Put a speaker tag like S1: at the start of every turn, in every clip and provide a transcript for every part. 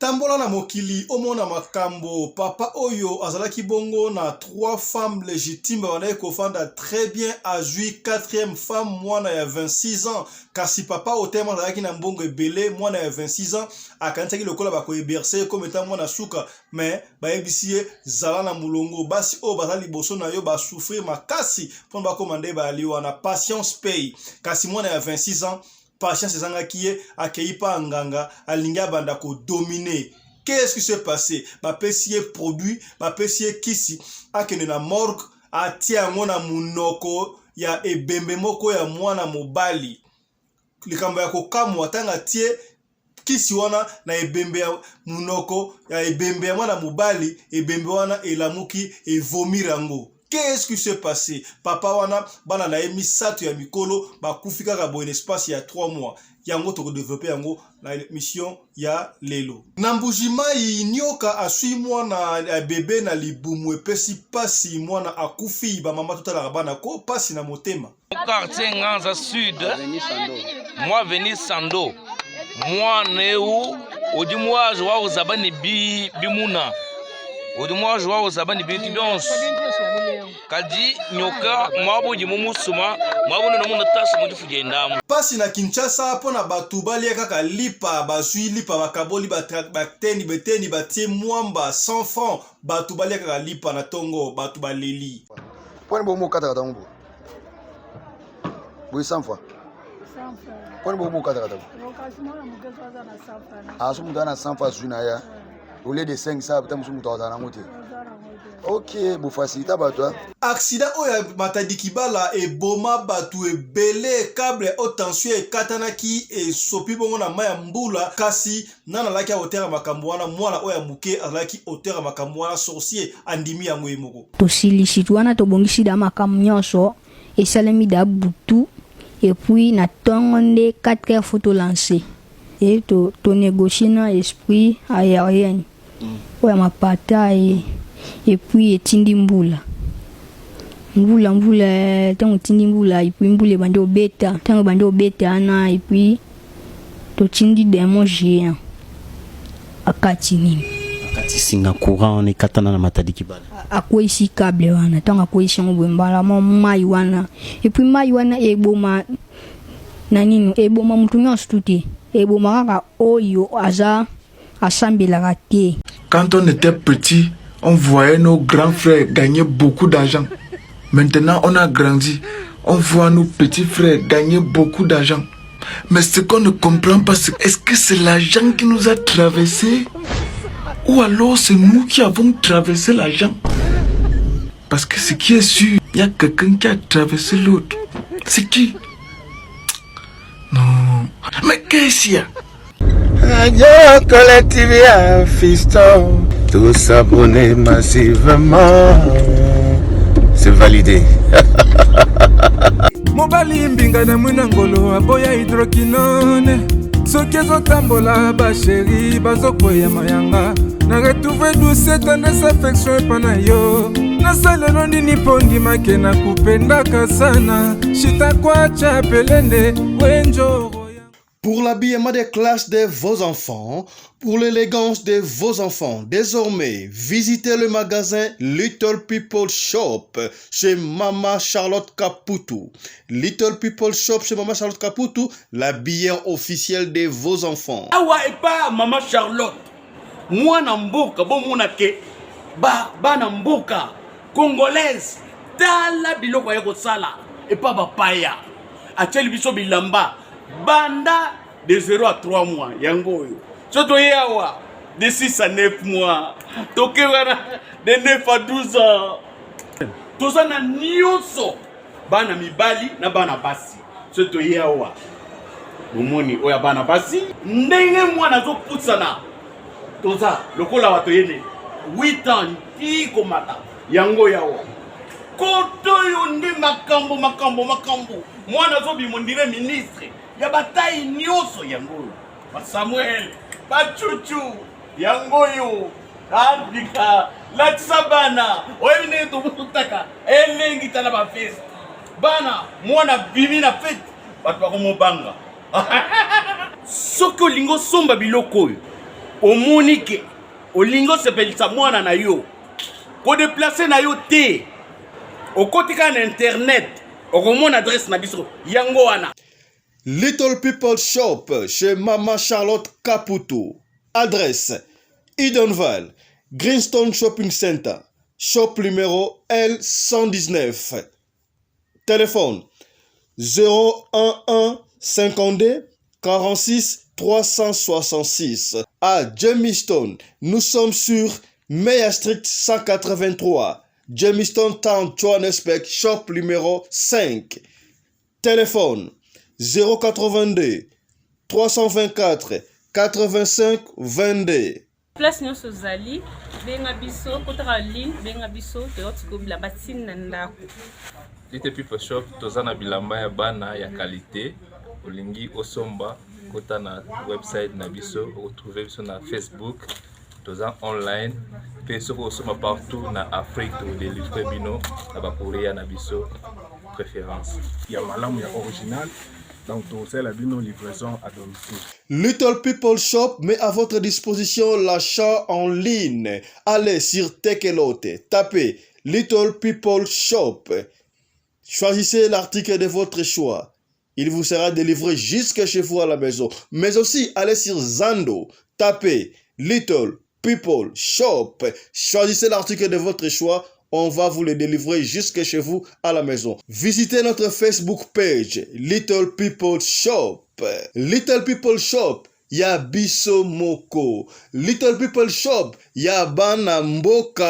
S1: Tambola na mokili omona makambo. Papa oyo azalaki bongo na trois femmes légitimes babandaki kofanda très bien, azwi quatrième femme mwana ya 26 ans. Kasi papa oyo tellement azalaki na mbongo ebele, mwana ya 26 ans akanisaki lokola bakoeberse ye comme etant mwana suka, mais bayebisi ye zala na molongo, basi oyo baza liboso na yo basouffrir makasi mpona bakoma nde bayali wana. Patience paye. Kasi mwana ya 26 ans patience ezangaki ye, akei pa nganga, alingi abanda kodomine. Qu'est-ce qui s'est passé? Bapesi ye produit, bapesi ye kisi, akende na morgue, atia yango na munoko ya ebembe moko ya mwana mobali. Likambo ya kokamwa, ntango atie kisi wana na ebembe ya munoko ya ebembe ya mwana mobali, ebembe wana elamuki, evomir yango. Qu'est-ce qui s'est passé? Papa wana, bana na ye misato ya mikolo bakufi kaka boye na espace ya 3 mois. Yango tokodevelope yango na mission ya lelo. Na Mbuji-Mayi, nioka aswi mwana ya bebe na libumu, epesi pasi, mwana akufi. Bamama totalaka bana ko pasi na motema.
S2: Quartier Nganza Sud, mwa avenue Sando, mwana eu udi muaji wa uzaba ne bi bimuna, udi muaji wa uzaba ne bintu bionso, kadi nyoka muabu udi mumusuma muabu nuna muna tasu mu difu diendamu.
S1: Pasi na Kinshasa mpo na bato balia kaka lipa, bazwi lipa bakaboli bateni beteni batie mwamba 100 francs, bato balia kaka lipa na tongo, bato baleli.
S3: Poni bo mokatakata ngo boye boye 100 fois poni bo mokatakata ah so moto aza na 100 fois azwi na ye au lieu de 500 ata mosusu moto azala nango te ok bofacilita bato.
S1: Accident oyo ya Matadi Kibala eboma bato ebele, cable ya haute tension ekatanaki, esopi bongo na mai ya mbula. Kasi nani azalaki auteur ya makambo wana? Mwana oyo ya moke azalaki auteur ya makambo wana, sorcier andimi yango ye moko.
S4: Tosilisi wana, tobongisi da makambo nyonso esalemi da butu, et puis na ntongo nde 4 heures faut tolancer e to tonégocie na esprit aérienne oyo ya mapata et puis etindi mbula, mbula, mbula. Ntango etindi mbula et puis mbula ebandi obeta, ntango ebandi obeta wana, et puis totindi démon géant akati nini?
S5: Akati singa courant wana ekatana na Matadi Kibala.
S4: Akweyisi câble wana. Ntango akweyisi yango boye, mbala mo mai wana, et puis mai wana eboma na nini, eboma motu nyonso tu te, eboma kaka oyo aza asambelaka te.
S6: Quand on était petit, on voyait nos grands frères gagner beaucoup d'argent. Maintenant, on a grandi, on voit nos petits frères gagner beaucoup d'argent. Mais ce qu'on ne comprend pas, c'est est-ce que c'est l'argent qui nous a traversé ou alors c'est nous qui avons traversé l'argent? Parce que ce qui est sûr, il y a quelqu'un qui a traversé l'autre. C'est qui? Non. Mais qu'est-ce qu'il y a?
S7: Radio Collective Fiston, tous abonnés massivement. C'est validé.
S8: Mobali mbinga na mwina ngolo aboya hydroquinone, soki ezotambola basheri bazokweya mayanga. Na retrouve douce tendresse affection epa na yo. Nasalelo nini mpo ndimake na kupendaka sana shitakwacha pelende wenjoro.
S1: Pour l'habillement des classes de vos enfants, pour l'élégance de vos enfants, désormais, visitez le magasin Little People Shop chez Mama Charlotte Caputo. Little People Shop chez Mama Charlotte Caputo, l'habilleur officiel de vos enfants.
S2: Awa epa Mama Charlotte, mwana mboka, bomona ke ba bana mboka congolaise, tala biloko ya kosala epa bapaya, atieli biso bilamba banda de 0 à 3 mois. Yango oyo so toye awa de 6 à 9 mois, toke wana de 9 à 12 ans. Toza na nyonso, bana mibali na bana basi. So toye awa, bomoni oyo ya bana basi, ndenge mwana azopusana, toza lokola bato yene 8 ans ti komata. Yango yawa koto oyo nde makambo, makambo, makambo. Mwana azobima ondire ministre ya batai nyonso. Yango oyo basamuel bacucu, yango oyo abika latisa bana. Oyebi ndenge tobutaka elengi, tala bafeste bana, mwana bimi na fete, bato bakomobanga. Soki olingi osomba biloko oyo, Omoni ke olingi osepelisa mwana na yo, kodeplace na yo te, okoti kaka na internet okomona adresse na biso yango wana.
S1: Little People Shop chez Mama Charlotte Caputo. Adresse Edenvale, Greenstone Shopping Center, shop numéro L119. Téléphone 011 52 46 366. À Jamestown, nous sommes sur Meyer Street 183, Jamestown Town, Johannesburg, shop numéro 5. Téléphone 082 324 85 22.
S9: Place nyonso ozali, benga biso, kotaka ligne, benga biso, toyoti ko bilamba ti na ndako.
S10: Little People Shop toza na bilamba ya bana ya qualité, olingi osomba kota na website na biso, okotrouve biso na Facebook, toza online pe soki osomba partout na Afrique tokodelivre bino na ba courrier na biso préférence.
S11: Ya malamu ya original donc tokosalela bino livraison à domicile.
S1: Little People Shop met à votre disposition l'achat en ligne. Allez sur Tekelote, tapez Little People Shop. Choisissez l'article de votre choix. Il vous sera délivré jusque chez vous à la maison. Mais aussi, allez sur Zando, tapez Little People Shop. Choisissez l'article de votre choix. On va vous le délivrer jusque chez vous à la maison. Visitez notre Facebook page, Little People Shop. Little People Shop, ya biso moko. Little People Shop, ya bana mboka.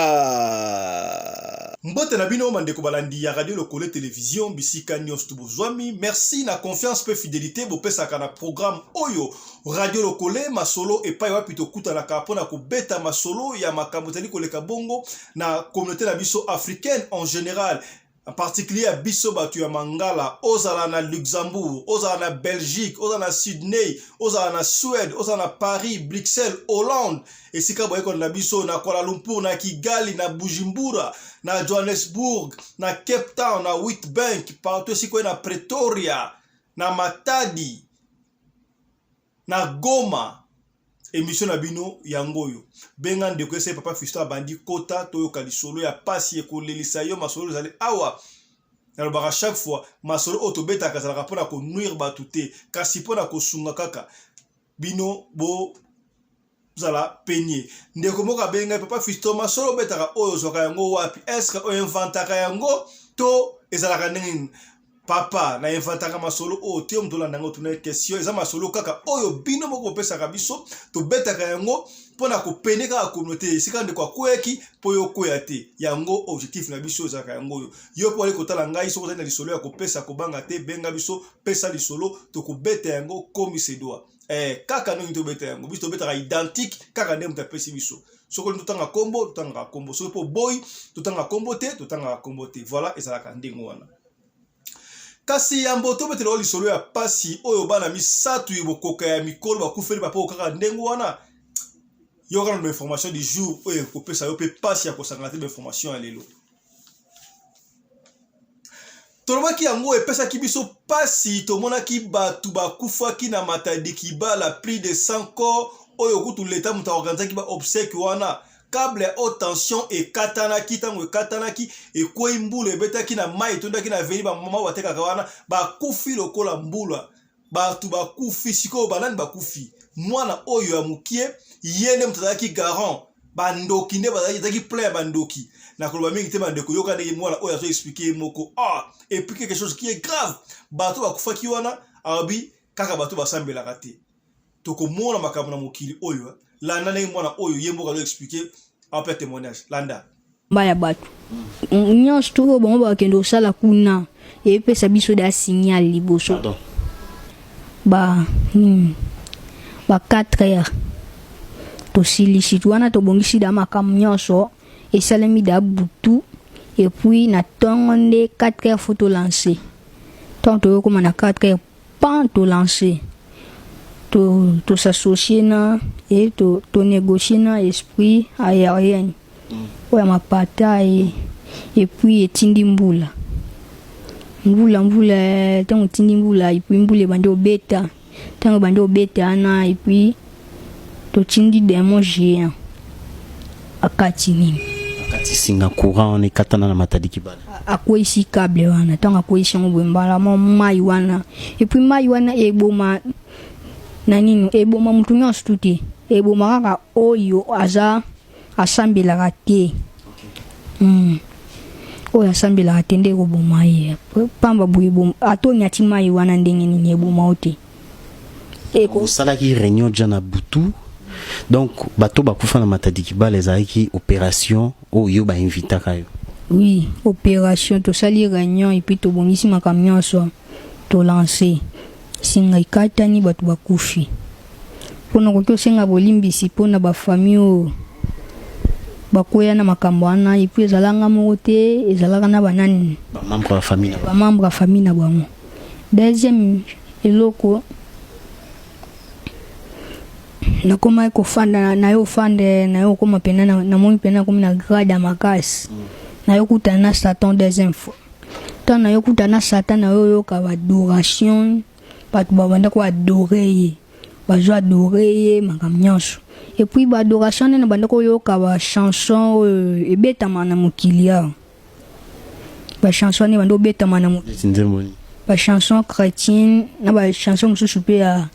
S1: Mbote na bino bandeko balandi ya Radio Lokole Television bisika nyonso bozwami. Merci na confiance pe fidelité bopesaka na programme oyo Radio Lokole masolo epai wapi tokutanaka mpo na kobeta masolo ya makambo ezali koleka bongo na communauté na biso africaine en général, en particulier ya biso bato ya Mangala. Ozala na Luxembourg, ozala na Belgique, ozala na Sydney, ozala na Suède, ozala na Paris, Bruxelles, Hollande, esika boyekola na biso na Kuala Lumpur, na Kigali, na Bujumbura, na Johannesburg, na Cape Town, na Witbank, partout esika oye, na Pretoria, na Matadi, na Goma. Émission na bino yango oyo. Benga ndeko ese papa Fiston abandi kota toyoka lisolo ya pasi ekolelisa yo. Masolo ezali awa, nalobaka chaque fois, masolo oyo tobetaka ezalaka mpona konuire bato te, kasi mpona kosunga kaka bino bozala penye. Ndeko moko abengai: "Papa Fiston, masolo obetaka oyo ozwaka yango wapi? Est-ce oinventaka yango to ezalaka ndenge nini?" Papa, na inventaka masolo oyo te. Moto olanda yango, tuna question. Eza masolo kaka oyo bino moko bopesaka biso, tobetaka yango mpona kopene kaka communauté esika ndeko akweyaki mpo yo okwea te. Yango objectif na biso ezalaka yango oyo. Yo mpo ali kotala ngai, soki ozali na lisolo ya kopesa, kobanga te, benga biso, pesa lisolo, tokobeta yango comme se doit. Kaka ndenge tobeta yango, biso tobetaka identique kaka nde moto apesi biso. Soki olingi totanga kombo, totangaka kombo. Soki mpo boyi totanga kombo te, totangaka kombo te. Voilà, ezalaka ndenge wana. Kasi yambo tobetela oyo lisolo ya pasi oyo bana misato bokoka ya mikolo bakufeli bapo kaka ndenge wana, yoka na bainformation du jour oyo ekopesa yo mpe pasi ya kosangana te. Bainformation ya lelo, tolobaki yango, epesaki biso pasi. Tomonaki bato bakufaki na Matadi Kibala, plus de 100 corps oyo kutu leta moto aorganizaki baobsèques wana. Câble ya haute tension ekatanaki. Ntango ekatanaki, ekwei, mbula ebetaki na mai, etondaki na veni. Bamama batekaka wana bakufi lokola mbula. Bato bakufi. Sikoyo banani bakufi? Mwana oyo ya mokie, ye nde moto azalaki garant. Bandoki nde bazalaki, ezalaki plein ya bandoki. Nakoloba mingi te, bandeko. Yoka ndenge mwana oyo azo expliquer ye moko. Ah, et puis quelque chose qui est grave, bato bakufaki wana, alobi kaka bato basambelaka te. Tokomona makambo na mokili oyo. Landa ndenge mwana oyo ye moko azo expliquer, ape témoignage. Landa.
S4: Ba ya bato nyonso tu oyo bango bakende kosala kuna, eyepesa biso da signal liboso ba nini, ba 4 heures tosilisi wana, tobongisi da makambo nyonso esalemi da butu. Et puis na ntongo nde 4 heures faut tolancer. Ntango toyokoma na 4 heures pan, tolancer, tos'associer na e tonégocier na esprit aérienne oyo ya mapata. Et puis etindi mbula, mbula, mbula. Ntango etindi mbula, et puis mbula ebandi obeta. Ntango ebandi obeta wana, et puis Totindi demon géant akati nini?
S5: Akati singa courant wana ekatana na Matadi Kibala.
S4: Akweyisi cable wana, ntango akweyisi yango boye mbala moko mai wana, epuis mai wana eboma na nini, eboma motu nyonso tu te, eboma kaka oyo aza asambelaka te. Oyo asambelaka te nde ekoboma ye pamba boye. Ata onyati mai wana ndenge nini, eboma yo te.
S5: Osalaki réunion ja na butu, donc bato bakufa na Matadi Kibala, ezalaki opération oyo bainvitaka yo?
S4: Oui, opération. Tosali réunion et puis tobongisi makambo nyonso, tolance singa, ekatani, bato bakufi. Mpona koki osenga bolimbisi mpona bafamille oyo bakwea na makambo wana. Et puis ezalanga moko te, ezalaka na banani?
S5: Bamembre ya famille na
S4: bamembre ya famille na bango. Deuxième eloko, nakomaki kofanda na ye, ofanda na ye, okóma mpena namoni mpena nakomi na grade ya makasi. Nayokutana na Satan deuxième fois. Ntango nayokutana na Satan, nayoyoka baadoration, bato babanda koadorer ye, bazo adorer ye makambo nyonso. Et puis baadoration nde nabanda koyoka bachanson oyo ebetama na mokili awa, bachanson nde banda obetama na mokili.
S5: Neti nzembo nini?
S4: Bachanson chrétienne na bachanson mosusu mpe ya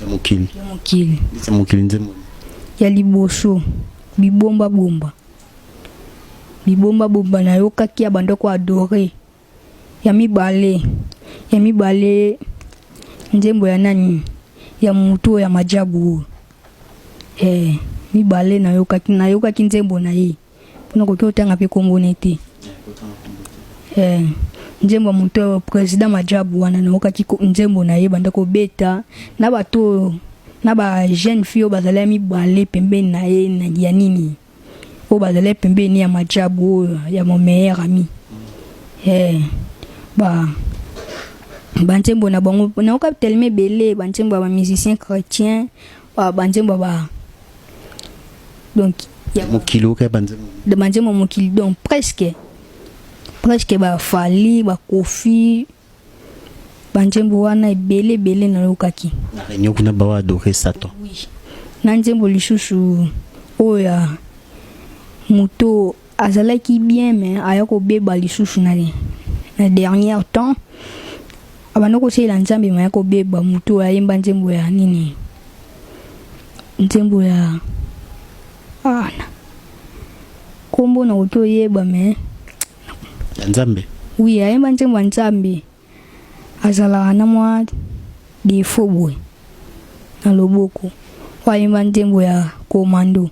S5: Ya mokili.
S4: Ya mokili.
S5: Neti ya mokili, nzembo nini?
S4: Ya liboso, bibombabomba, bibombabomba nayokaki ya banda koadorer. Ya mibale, nzembo ya nani, ya motu oyo ya majabu oyo. Mibale nayokaki nzembo na ye, mpona koki otanga mpe kombo ne te. Nzembo ya motu oyo président Majabu wana, nayokaki nzembo na ye banda kobeta na bato oyo, na ba jeune fille oyo bazali ya mibale pembeni na ye, ya nini, oyo bazali pembeni ya Majabu oyo ya mon meilleur ami. Ba banzembo na bango nayoka tellement ebele, banzembo ya bamusicien chrétien, banzembo ya ba donc
S5: ya mokili, oyoka banzembo?
S4: De banzembo ya mokili, donc presque baFally, baKoffi, banzembo wana ebele ebele nayokaki.
S5: Na réunion kuna bawa adorer Satan?
S4: Oui, na nzembo lisusu oyo ya moto azalaki bien, mais aya kobeba lisusu na dernier temps, abanda kosalela Nzambe, mais aya kobeba. Moto oyo ayemba nzembo ya nini, nzembo ya nkombo nakoki oyeba, mais
S5: Ya Nzambe?
S4: Oui, ayemba nzembo ya Nzambe, azalaka na mwa défaut boye na loboko, oyo ayemba nzembo ya commando.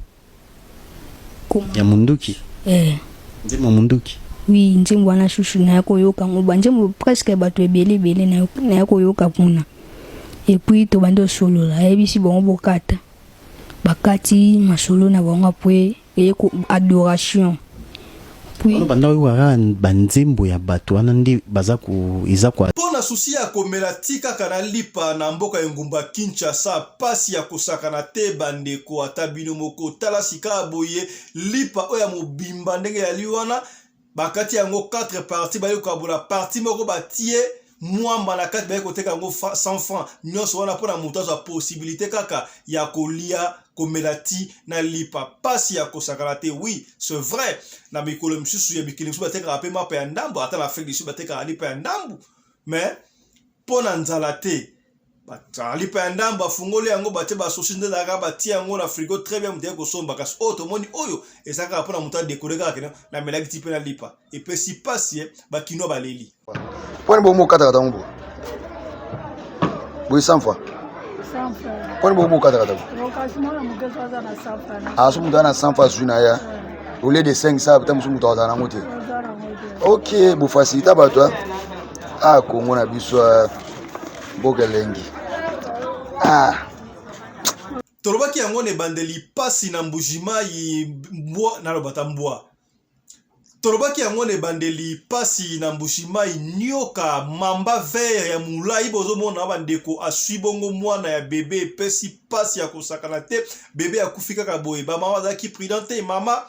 S5: Ya munduki?
S4: Eh.
S5: Nzembo ya munduki?
S4: Oui, nzembo wana susu naya koyoka yango, banzembo presque bato ebele ebele naya koyoka kuna. Et puis tobandi osolola, ayebisi bango bokata, bakati masolo na bango. Après eye adoration.
S5: Puis banda oyoka kaka banzembo ya bato wana nde baza ko eza ko
S1: Mpo na souci ya komela ti kaka na lipa na mboka engumba Kinshasa, pasi ya kosakana te bandeko, ata bino moko. Tala sika boye lipa oyo ya mobimba ndenge yali wana, bakati yango 4 partie, baye kokabola partie moko, batie mwamba na kati, baye koteka yango 100 francs. Nyonso wana mpona moto azwa possibilité kaka ya kolia, komela ti na lipa, pasi ya kosakana te. Oui, c'est vrai, na mikolo misusu ya mikili misusu batekaka mpe mapa ya ndambu, ata na Afrique du Sud batekaka lipa ya ndambu, mais mpo na nzala te. Lipa ya ndambo, bafungoli yango, batie basosi nde ezalaka, batie yango na frigo très bien, moto aye kosomba. Kasi oyo tomoni oyo eza kaka mpona moto adécorer kaka kene namelaki ti mpe na lipa. Epesi pasi, bakinois baleli.
S3: Mponi bomo okataka tango bo boye 100 fois? Mponi bomo okataka tango? Ah, so moto aza na 100 fois, azwi na ye au lieu de 500, ta mosusu moto azala nango te. Ok, bofacilita bato. A Kongo na biso, mboka elengi. Ah.
S1: Tolobaki yango na ebandeli, pasi na Mbujimai, mbwa naloba ta mbwa. Tolobaki yango na ebandeli, pasi na Mbujimayi, nioka mamba vert ya molai bozomona bandeko, aswi bongo mwana ya bebe. Epesi pasi ya kosakana te, bebe akufi kaka boye. Bamama bazalaki prudent te. Mama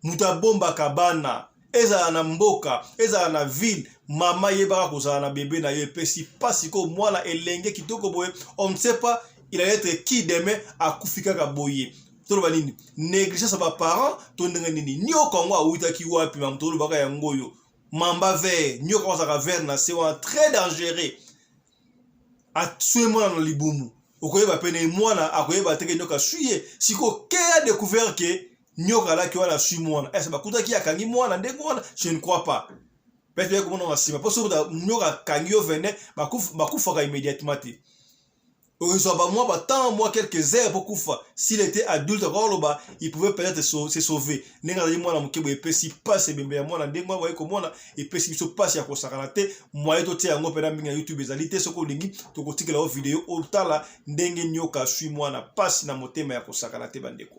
S1: moto abombaka bana, ezala na mboka, ezala na ville, mama yebaka kozala na bebe na yo. Epesi pasi ko mwana elenge kitoko boye, on ne sait pas. Il allait être qui demain? Akufi kaka boye. Toloba nini? Négligence ya ba parents to ndenge nini? Nioka yango awutaki wapi? Mamu tolobaka yango oyo. Mamba vert, nioka azalaka vert na se wana, très dangereux. Aswe mwana na libumu. Okoyeba pene mwana akoyeba te ke nioka aswi ye. Siko ke a découvert ke nioka alaki wana aswi mwana. Est-ce bakutaki akangi mwana ndenge wana? Je ne crois pas. Peut-être komona na nsima. Mpo soki nioka akangi yo vene, bakufaka immédiatement te. Okozwa ba mwa ba temps, mwa quelques heures po kufa. S'il était adulte, akoloba il pouvait peut-être se sauver. Ndenge azali mwana moke boye, epesi pasi. Ebembe ya mwana ndenge wana boye komona epesi biso pasi ya kosakana te. Moyen totia yango mpena mingi na YouTube ezali te. Soki olingi, tokotikela yo video otala ndenge nyoka aswi mwana. Pasi na motema ya kosakana te, bandeko.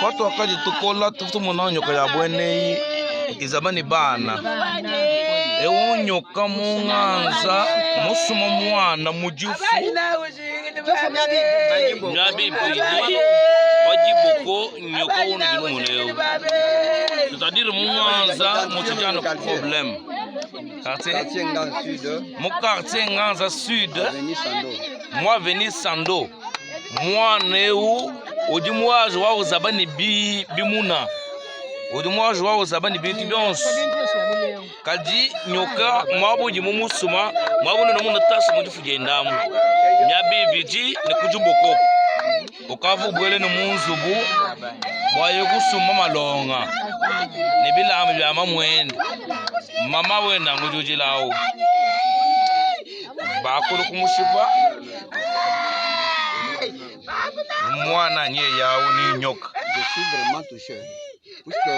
S12: Patwakadi tukola tumona nyoka ya bweneyi izaba ni bana ewu nyoka mung'anza musuma mwana mujifu nyabibidi pajiboko nyoka wunu dinumuna ewu c'est-à-dire mung'anza mutijana problème quartier mu quartier Nganza Sud mu avenue Sando mwana eu udi muaji wa uzaba ne bimuna udi muaji wa uzaba ne bintu bionso kadi nyoka muaba udi mumusuma muaba unene muna tasu mu difu diendamu miaba ibidi ne ku diboko ukavua ubuele ne mu nzubu bua ye kusumba malonga ne bilamba bia mamuende mama wenda ngujudilawu bakulu kumushipa mwana nye yawu ni nyoka.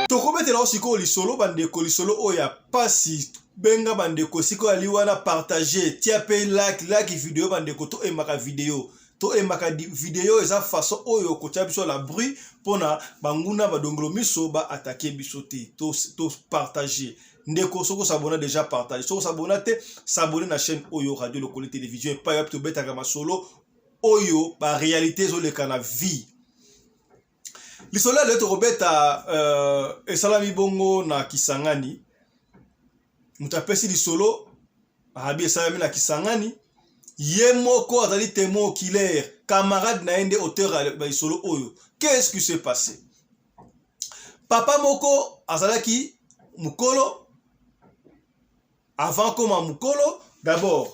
S1: Tokobetela yo sikoyo lisolo bandeko, lisolo oyo ya pasi. Benga bandeko sikoyo ali wana, partage, tia pe like, like video bandeko, to aimaka video, to aimaka video. Eza façon oyo kotia biso la bruit mpona banguna badongolo miso ba attaquer biso te. To partage ndeko, soki osabona déjà, partage. Soki osabona te, s'abonner na chaîne oyo, Radio Lokole Télévision, epai wapi tobetaka masolo oyo ba réalité ezoleka na vie. Lisolo ya lelo tokobeta esalami bongo na Kisangani. Moto apesi lisolo abi esalami na Kisangani, ye moko azali témoin oculaire, camarade na ye nde auteur ya lisolo oyo. Qu'est-ce qui s'est passé? Papa moko azalaki mokolo. Avant koma mokolo, d'abord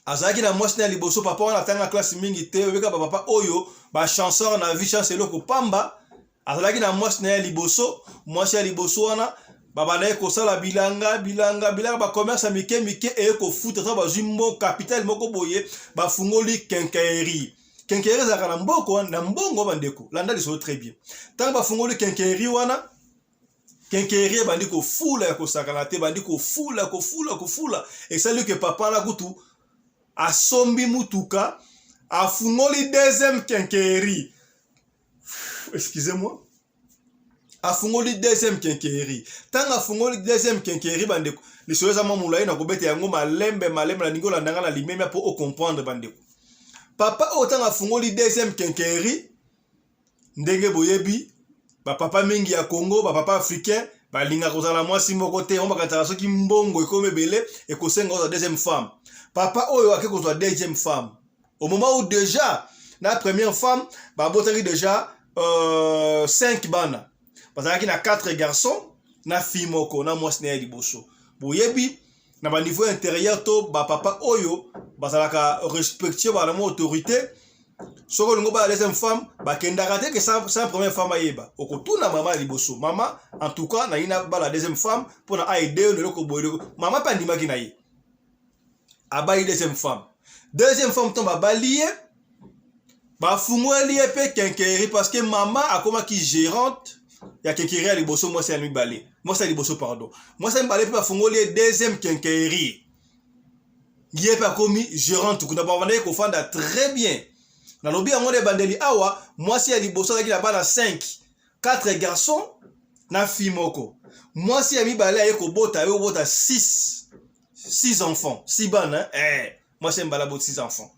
S1: azalaki na mwasi na ya liboso. Papa wana atanga classe mingi te, oyebika bapapa oyo bachanceur na vie, chance eloko pamba. Azalaki na mwasi na ya liboso. Mwasi ya liboso wana babandaki kosala bilanga, bilanga, bilanga, bacommerce ya mike mike. Eye kofuta to bazwi mbo capital moko boye, bafungoli quincaillerie. Quincaillerie ezalaka na mboko na mbongo. Bandeko, landa lisolo très bien. Ntango bafungoli quincaillerie wana, quincaillerie ebandi kofula ya kosakana te, ebandi kofula, kofula, kofula. Esali ke papa na kutu asombi mutuka, afungoli deuxième quincaillerie. Excusez-moi, afungoli deuxième quincaillerie. Ntango afungoli deuxième quincaillerie, bandeko, lisolo eza mwa molai, na kobeta yango malembe malembe. Nalingi olanda nga na limemia mpo ocomprendre. Bandeko, papa oyo ntango afungoli deuxième quincaillerie, ndenge boyebi bapapa mingi ya Congo, bapapa africain balingaka kozala mwasi moko te. Yango bakataka soki mbongo ekomi ebele, ekosenga kozwa deuxième femme. Papa oyo ake kozwa deuxième femme au moment où déjà na première femme babotaki déjà 5 bana. Bazalaki na 4 garçons na fille moko na mwasi na ye liboso. Boyebi na baniveau intérieur to bapapa oyo bazalaka respectueux, bazala mwa autorité. Soki olingi obala deuxième femme, bakendaka te ke sans première femme ayeba. Okotuna mama ya liboso: "Mama, en tout cas nayi nabala deuxième femme mpona aide yo eloko boye." Mama mpe andimaki na ye, abali deuxième femme. Deuxième femme, ntango babali ye, bafungweli ye mpe quincaillerie, parce que mama akomaki gérante ya quincaillerie ya liboso. Mwasi ya mibale, mwasi ya liboso, pardon, mwasi ya mibale mpe bafungoli ye deuxième quincaillerie, ye mpe akomi gérante kuna. Babandaki kofanda très bien. Nalobi yango na ebandeli awa, mwasi ya liboso azalaki na bana 5, 4 garçons na fille moko. Mwasi ya mibale aye kobota, aye kobota 6, 6 enfants, 6 bana. Mwasi ya mibale aboti 6 enfants.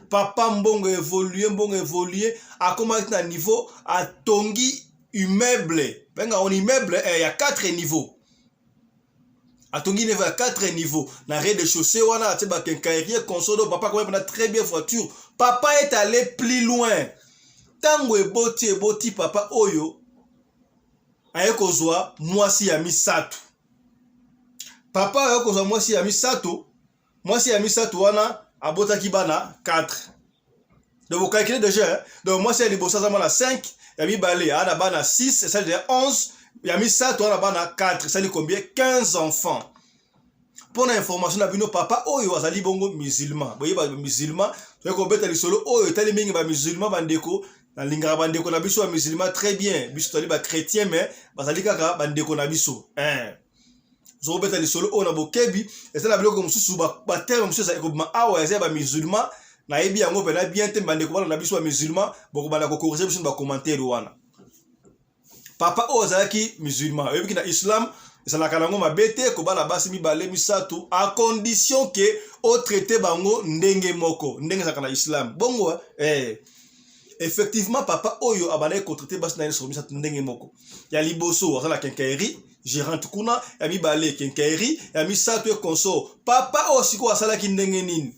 S1: Papa, mbongo évolue, mbongo évolue, akomaki na niveau atongi immeuble, benga on immeuble ya 4 niveau. Atongi niveau ya 4 niveau na rez de chaussée wana, atie ba quincaillerie console. Papa akomi mpena très bien voiture. Papa est allé plus loin. Ntango eboti eboti, papa oyo aye kozwa mwasi ya misato. Papa aye kozwa mwasi ya misato. Mwasi ya misato wana abotaki bana 4. Donc bokalkile déjà, hein? Donc mwasi ya liboso aza mwana 5, ya mibale aza na bana 6, esali deja 11, ya misato aza na bana 4, esali combien? 15 enfants. Mpo na information na bino, papa oyo azali bongo musulman. Boyeba musulman, toyei kobeta lisolo oyo etali mingi ba musulman. Bandeko, nalingaka bandeko na biso ya musulman très bien. Biso tozali ba chrétien, mais bazali kaka bandeko na biso, eh. Tozokobeta lisolo oyo na bokebi. Eza na biloko mosusu, baterme mosusu ekobima awa eza ya bamusulman, nayebi yango mpena bien te. Bandeko bana na biso ya musulman, bokobanda kokorige biso na bacommentaire wana. Papa oyo azalaki musulman, oyebiki na islam ezalaka nango mabe te kobala basi mibale, misato, à condition ke otraite bango ndenge moko, ndenge ezalaka na islam bongo, eh. Effectivement, papa oyo abandaki kotraite basi na ye nyonso misato ndenge moko. Ya liboso aza na quincaillerie, gérante kuna, ya mibale quincaillerie, ya misato e consort. Papa oyo sikoyo asalaki ndenge nini?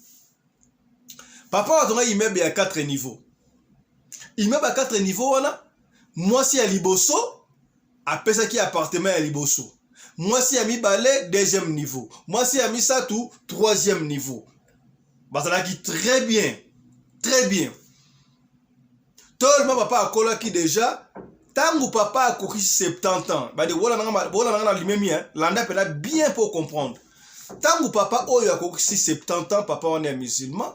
S1: Papa oyo atongaki immeuble ya 4 niveau. Immeuble ya 4 niveau wana, mwasi ya liboso apesaki appartement ya liboso, mwasi ya mibale deuxième niveau, mwasi ya misato troisième niveau. Bazalaki très bien, très bien. Tolema papa akolaki déjà. Ntango papa akokisi 70 ans, bandeko bolanda nga na limemi, landa mpena bien pour comprendre. Ntango papa oyo akokisi 70 ans, papa wana ya musulman,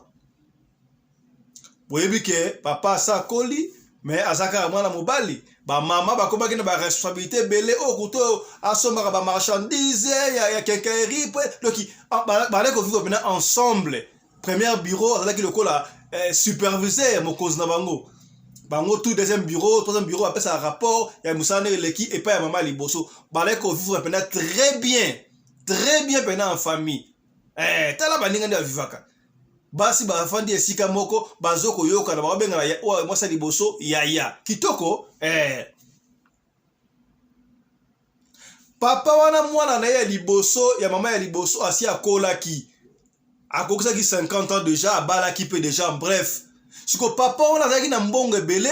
S1: boyebi ke papa asa akoli, mais aza kaka mwana mobali. Bamama bakomaki na baresponsabilité ebele oyo kutu oyo asombaka bamarchandise ya quincaillerie mpe doki bazalaki kovivre mpena ensemble. Premier bureau azalaki lokola superviseur, mokonzi na bango bango tout. Deuxième bureau, troisième bureau bapesaka rapport ya mosala ndenge eleki epai ya mama liboso. Bazalaki kovivre mpena très bien, très bien mpena en famille. Tala baninga nde bavivaka, basi bafandi esika moko, bazo koyokana, bakobengana oyo mwasi ya liboso yaya kitoko. Papa wana, mwana na ye ya liboso ya mama ya liboso asi akolaki, akokisaki 50 ans déjà, abalaki mpe déjà. Bref, siko papa wana azalaki na mbongo ebele,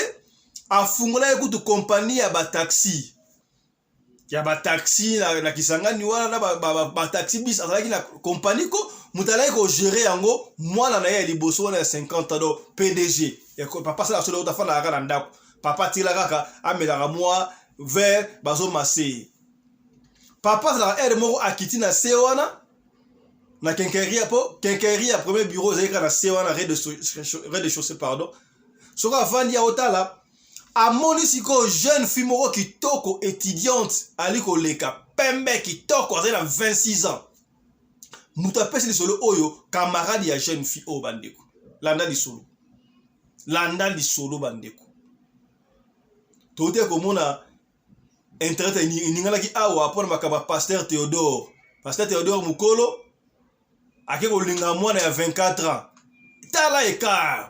S1: afungolaki kutu kompani ya bataxi, ya bataxi na Kisangani wana, na bataxi bis. Azalaki na kompani ko moto alaki kogere yango, mwana na ye ya liboso wana ya 50 ans. Donc PDG papa asala solo, afandaka kaka na ndako. Papa atila kaka amelaka mwa verre, bazomase. Papa azalaka aire moko akiti na se wana na quincaillerie, po quincaillerie ya premier bureau ezalaki kaka na se wana, rez de chaussée, pardon. Soki afandi aotala, amoni sikoyo jeune fille moko kitoko, étudiante, ali koleka, pembe kitoko, azali na 26 ans. Moto apesi lisolo oyo, camarade ya jeune fille oyo. Bandeko, landa lisolo, landa lisolo. Bandeko, tote komona internet eninganaki awa mpona makambo ya pasteur Théodore. Pasteur Théodore mokolo ake kolinga mwana ya 24 ans. Tala écart,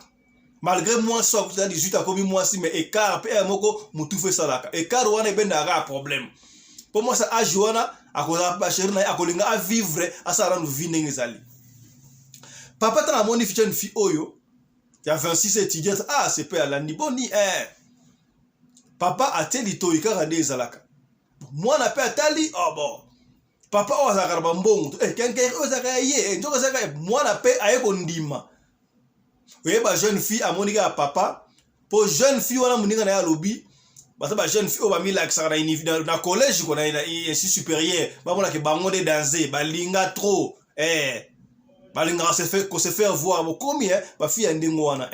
S1: malgré mwasi oyo akuti 18, akomi mwasi, mais écart mpe ya moko motufu esalaka écart wana, ebendaka kaka problème. Mpo mwasi age wana akozala bachéri na ye, akolinga avivre, asala nanu vie ndenge ezali. Papa ntango amoni jeune fille oyo ya 26, étudiante, ah, sepe alandi boni, eh. Papa atie litoi kaka nde ezalaka. Mwana mpe atali, oh bon, papa oyo azalaka na bambongo, quincaillerie oyo ezalaka ya ye, nzoka ezalaka. Mwana mpe aye kondima. Oyeba jeune fille amoni kaka papa, mpo jeune fille wana moninga na ye alobi baza ba jeune fille oyo bamilakisaka na collège ko na institut supérieur, bamonaka bango nde danse, balinga trop, balingaka ko se faire voir. Bokomi bafille ya ndenge wana.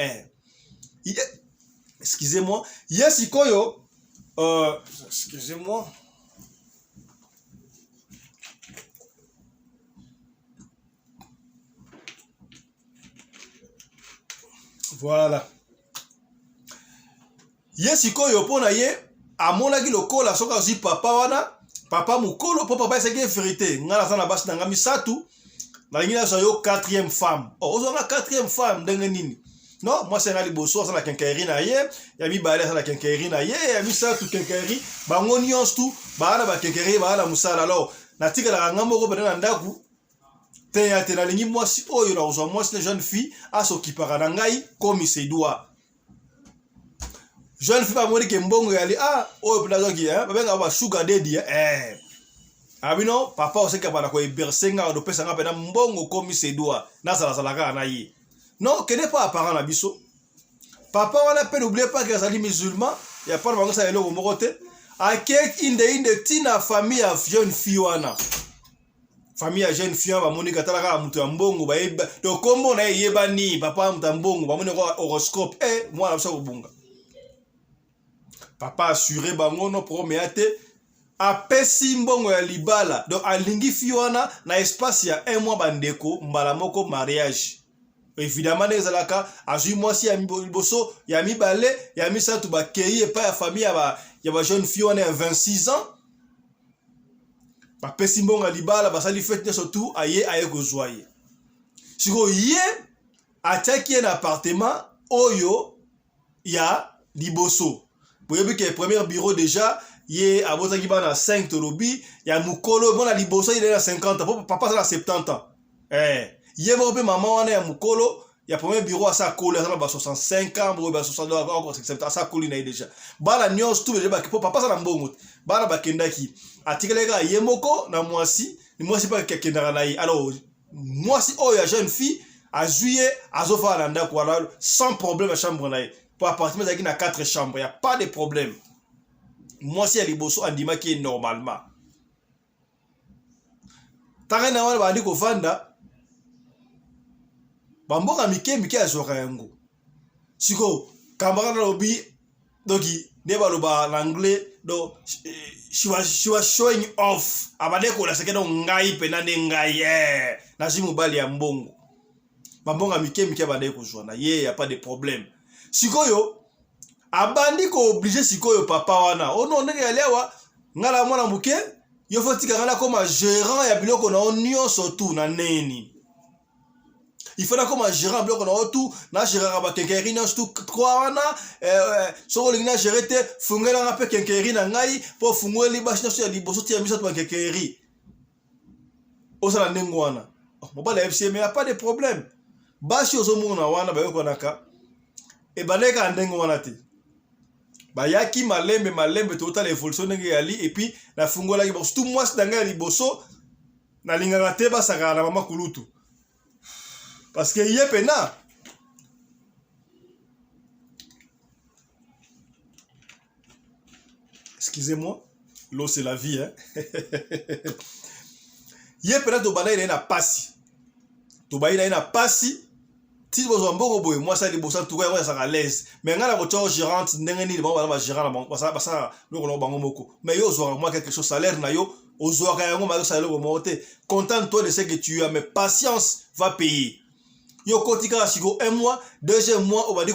S1: Excusez-moi, ye sikoyo, excusez-moi. Voilà, ye sikoyo mpo na ye amonaki lokola soki azwi papa wana, papa mokolo, mpo papa esaki ye vérité: ngai naza na basi na ngai misato, nalingi nazwa yo quatrième femme. Oh, ozwanga quatrième femme ndenge nini? Non, mwasi yanga liboso aza na quincaillerie na ye, ya mibale aza na quincaillerie na ye, ya misato quincaillerie. Bango nyonso tu baa na baquincaillerie, baa na mosala. Alors Natikalaka nga moko pena na ndako te ya te, nalingi mwasi oyo nakozwa mwasi na jeune fille asokipaka na ngai comme il se doit. Jeune fille bamoni ke mbongo yali ah oyo pena azwaki eh, babengaka ba sugar daddy eh, eh. Abino papa oseki abanda ko hébercer nga adopesa nga pena mbongo comme il se doit, nazalazala kaka na ye. Non, kende pa parent na biso. Papa wana pe n'oubliez pas que azali musulman, ya pana bango sala eloko moko te. Ake inde inde tina famille ya jeune fille wana. Famille ya jeune fille wana bamoni katala kaka moto ya mbongo bayeba donc kombo na ye eyebani papa moto ya mbongo bamoni ko horoscope eh mwana biso kobunga. Papa assuré bango no problème ya te. Apesi mbongo ya libala donc alingi fille wana na espace ya un mois bandeko mbala moko mariage. Évidemment ndenge ezalaka azwi mwasi ya liboso ya mibale ya misato bakei epai ya famille ya ba jeune fille wana ya 26 ans bapesi mbongo ya libala basali fete nyonso tu aye aye kozwa ye sikoyo ye atiaki ye na appartement oyo ya liboso boyebi ke premier bureau déjà ye abotaki bana 5 tolobi ya mokolo mwana liboso ye na 50 ans po papa aza na 70 ans eh, ye moko mpe mama wana ya mokolo ya premier bureau asa akoli aza na ba 65 ans boye ba 60 asa akoli na ye déjà bana nyonso tu deja po papa aza na mbongo te bana bakendaki atikalaki kaka ye moko na mwasi mwasi mpe akendaka na ye alors mwasi oyo ya jeune fille azwi ye azofanda na ndako wana sans problème ya chambre na ye po appartement ezalaki na 4 chambre ya pas de problème mwasi ya liboso andimaki ye normalement tanga na wana babandi kofanda bamboka mike mike azwaka yango sikoyo camarade alobi donc nde baloba na anglais donc she was showing off abandaki kolakisa ke donc ngai mpena nde ngai eh, nazwi mobali ya mbongo bambongo ya mike mike abandaki kozwa na ye ya pas de problème sikoyo abandi kooblige sikoyo papa wana ono oh ndenge yali awa ngai na mwana moke yo fo tika ngai nakoma gérant ya biloko na yo nyonso tu na neni il faut nakoma gérant biloko na yo tout na géraka bakenkeri nyonso tout trois wana eh, eh, soki olingi na gere te fungelanga mpe kenkeri na ngai mpo ofungoli basi nyonso ya liboso ti ya misato bakenkeri ozala ndenge wana oh, mobali ayebisi ye mais ya pas de problème basi ozomona wana bayokanaka ebandaki kaka ndenge wana te bayaki malembe malembe totala evolution ndenge eyali epuis nafungolaki surtout mwasi na ngai ya liboso nalingaka te basakana na mama kulutu parce que ye pena excusez-moi l'eau c'est la vie hein ye pena tobandaki na ye na pasi tobayi na ye na pasi ti bozwa mbongo boye mwasi ya liboso antuka yango azalaka alaise mais ngai nakotya yo gérante ndenge nini bango baza bagérant na bango basalaka biloko na bango moko mais yo ozwaka mwa quelque chose salaire na yo ozwaka yango mais osala eloko moko te contente toi de ce que tu as mais patience va payer yo okoti kaka siko un mois deuxième mois obandi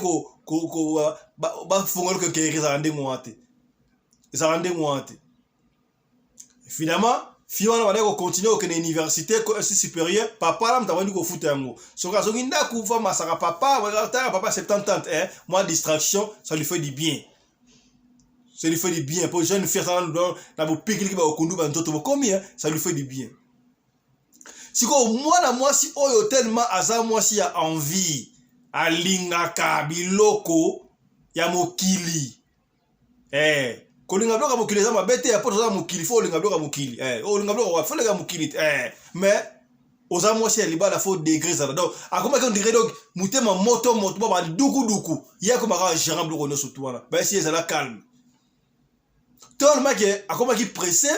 S1: bafongola kenkeyeri ezalaka ndenge wana te ezalaka ndenge wana te finalement fille wana bandaki kocontinue kokende université si supérieur papa na moto abandi kofuta yango soki azongi ndako fa masaka papa tala papa 70 ans eh, moi distraction ça lui fait du bien ça lui fait du bien po jeune fille asala na bopikiliki bakokundu banzoto bokomi eh, ça lui fait du bien sikoyo mwana mwasi oyo tellement aza mwasi ya envie alingaka biloko ya mokili Eh, kolinga biloko ya mokili eza mabe te, po toza mokili, fo olinga biloko ya mokili. Eh, olinga biloko wapi? Fo olinga mokili te. Eh, mais oza mwasi ya libala fo degré ezala. Donc akomaki on dirait donc motema moto moto ba duku duku. Ye akomaka gérant biloko nyonso tu wana. Ba esi ezala calme. Tellement que akomaki pressé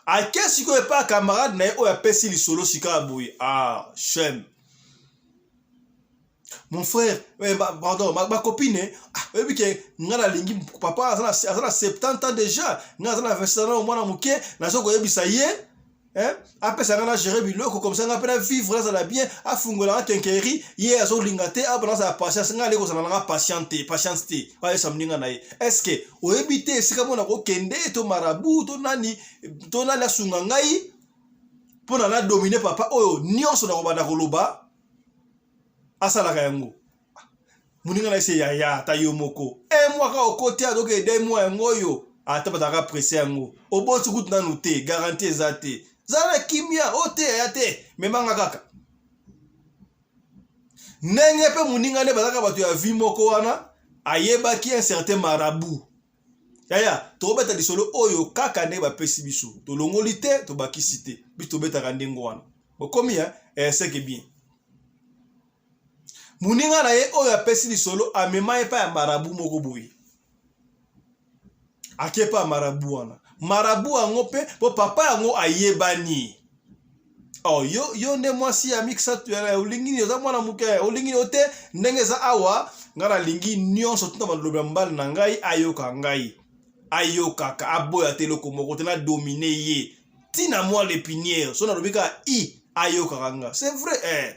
S1: ake sikoyo epa camarade na ye oyo apesi lisolo sika ya boye. Ah, shame. Mon frère, eh, ba, pardon, ma, ma copine, ah, oyebi ke nga nalingi papa aza na, aza na 70 ans déjà, nga aza na 26 ans mwana moke, nazo koyebisa ye eh, apesa nga na gérer biloko comme ça nga mpe na vivre nazala bien, afungola nga quincaillerie, ye azolinga te, abona azala patience, nga aleki kozala na nga patiente te, patience te, ayebisa moninga na ye. Est-ce que oyebi te esika mona kokende to marabout to nani to nani asunga ngai mpo na na dominer papa oyo nyonso nakobanda koloba asalaka yango moninga na ye se yaya ata yo moko un mois kaka okoti azoki deux mois yango oyo ata bazalaka presse yango oboti kutu nanu te garantie eza te. Zala na kimia, o te yaya te, memanga kaka. Ndenge mpe moninga nde bazalaka bato ya vie moko wana, ayebaki un certain marabout. Yaya, tokobeta lisolo oyo kaka ndenge bapesi biso. Tolongoli te, tobakisi te. Biso tobetaka ndenge wana. Bokomi hein? Eh, c'est que bien. Moninga na ye oyo apesi lisolo amema ye epai ya marabout moko boye. Ake epai ya marabout wana. Marabout yango mpe po papa yango ayebani. Oh, yo, yo nde mwasi ya mixa olingi nini? Oza mwana moke, olingi nini? Te, ndenge eza awa, ngai nalingi nyonso tuna maloba ya mobali na ngai ayoka ngai. Ayokaka, aboya te eloko moko te, na domine ye. Tina mwa l'épinière, so nalobi kaka i, ayokaka nga. C'est vrai, eh.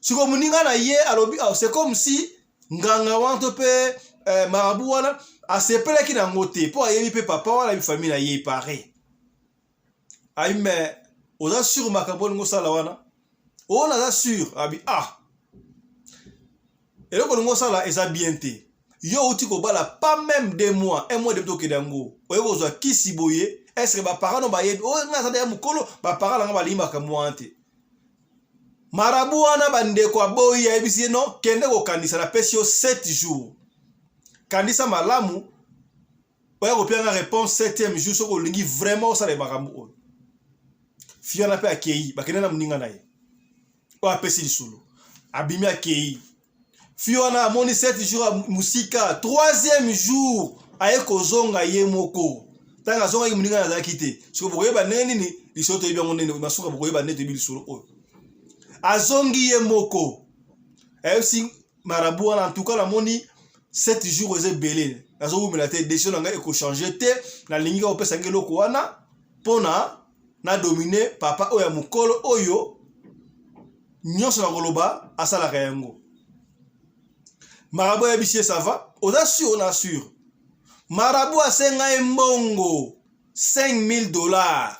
S1: Siko moninga na ye alobi, oh, c'est comme si nganga wana to mpe eh, marabout wana asepelaki na yango te, mpo ayebi mpe papa wana ayebi famille na ye pare. Ayi mais oza sur makambo olingi osala wana? Oyo naza sur, abi ah. Eloko olingi osala eza bien te. Yo outi kobala pas même 2 mois, 1 mois depuis tokende yango. Oye kozwa kisi boye, est-ce que ba parents no bayebi? Oyo nga naza ya mokolo, ba parents na nga balingi makambo wana te. Marabout wana bandeko aboyi, ayebisi ye non, kende kokanisa, napesi yo 7 jours. Kanisa malamu, oya kopia nga réponse 7e jour soki olingi vraiment osala makambo oyo. Fiona mpe akei, bakende na moninga na ye oyo apesi lisolo, abimi akei. Fiona amoni 7 jours mosika, 3e jour aye kozonga ye moko. Ntango azongaki moninga azalaki te. Sikoyo bokoyeba ndenge nini lisolo toyebi yango ndenge masuka, bokoyeba ndenge toyebi lisolo oyo. Azongi ye moko, ayebisi marabout wana, en tout cas namoni 7 jours eza ebele, nazowumela te, décision na ngai ekochange te, nalingi kaka kopesa ngai eloko wana mpona na domine papa oyo ya mokolo oyo nyonso nakoloba asalaka yango. Marabout ayebisi ye ça va, oza sûr? Na sûr. Marabout asenga ye mbongo 5000 $.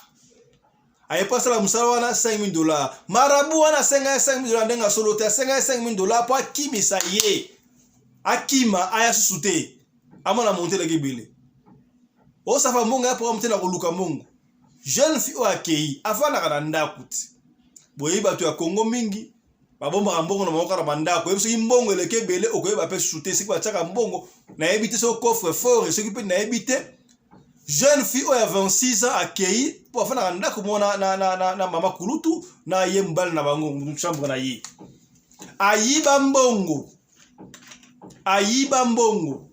S1: Aye mpo asala mosala wana 5000 $. Marabout wana asenga ye 5000 $ ndenge asolo te, asenga ye 5000 $ mpo akimisa ye, akima aya susu te, amona monte elaki ebele. Osafa mbongo ya programme te na koluka mbongo. Jeune fille oyo akei afandaka na ndako te. Boyebi bato ya Congo mingi babombaka mbongo na bango kaka na bandako. Oyebi soki mbongo eleki ebele okoyeba mpe susu te. Soki batiaka mbongo nayebi te, soki coffre fort, soki mpe nayebi te. Jeune fille oyo ya 26 ans akei mpo afandaka ndako moko na mama kulutu na ye mobali na bango, chambre na ye. Ayiba mbongo, ayiba mbongo,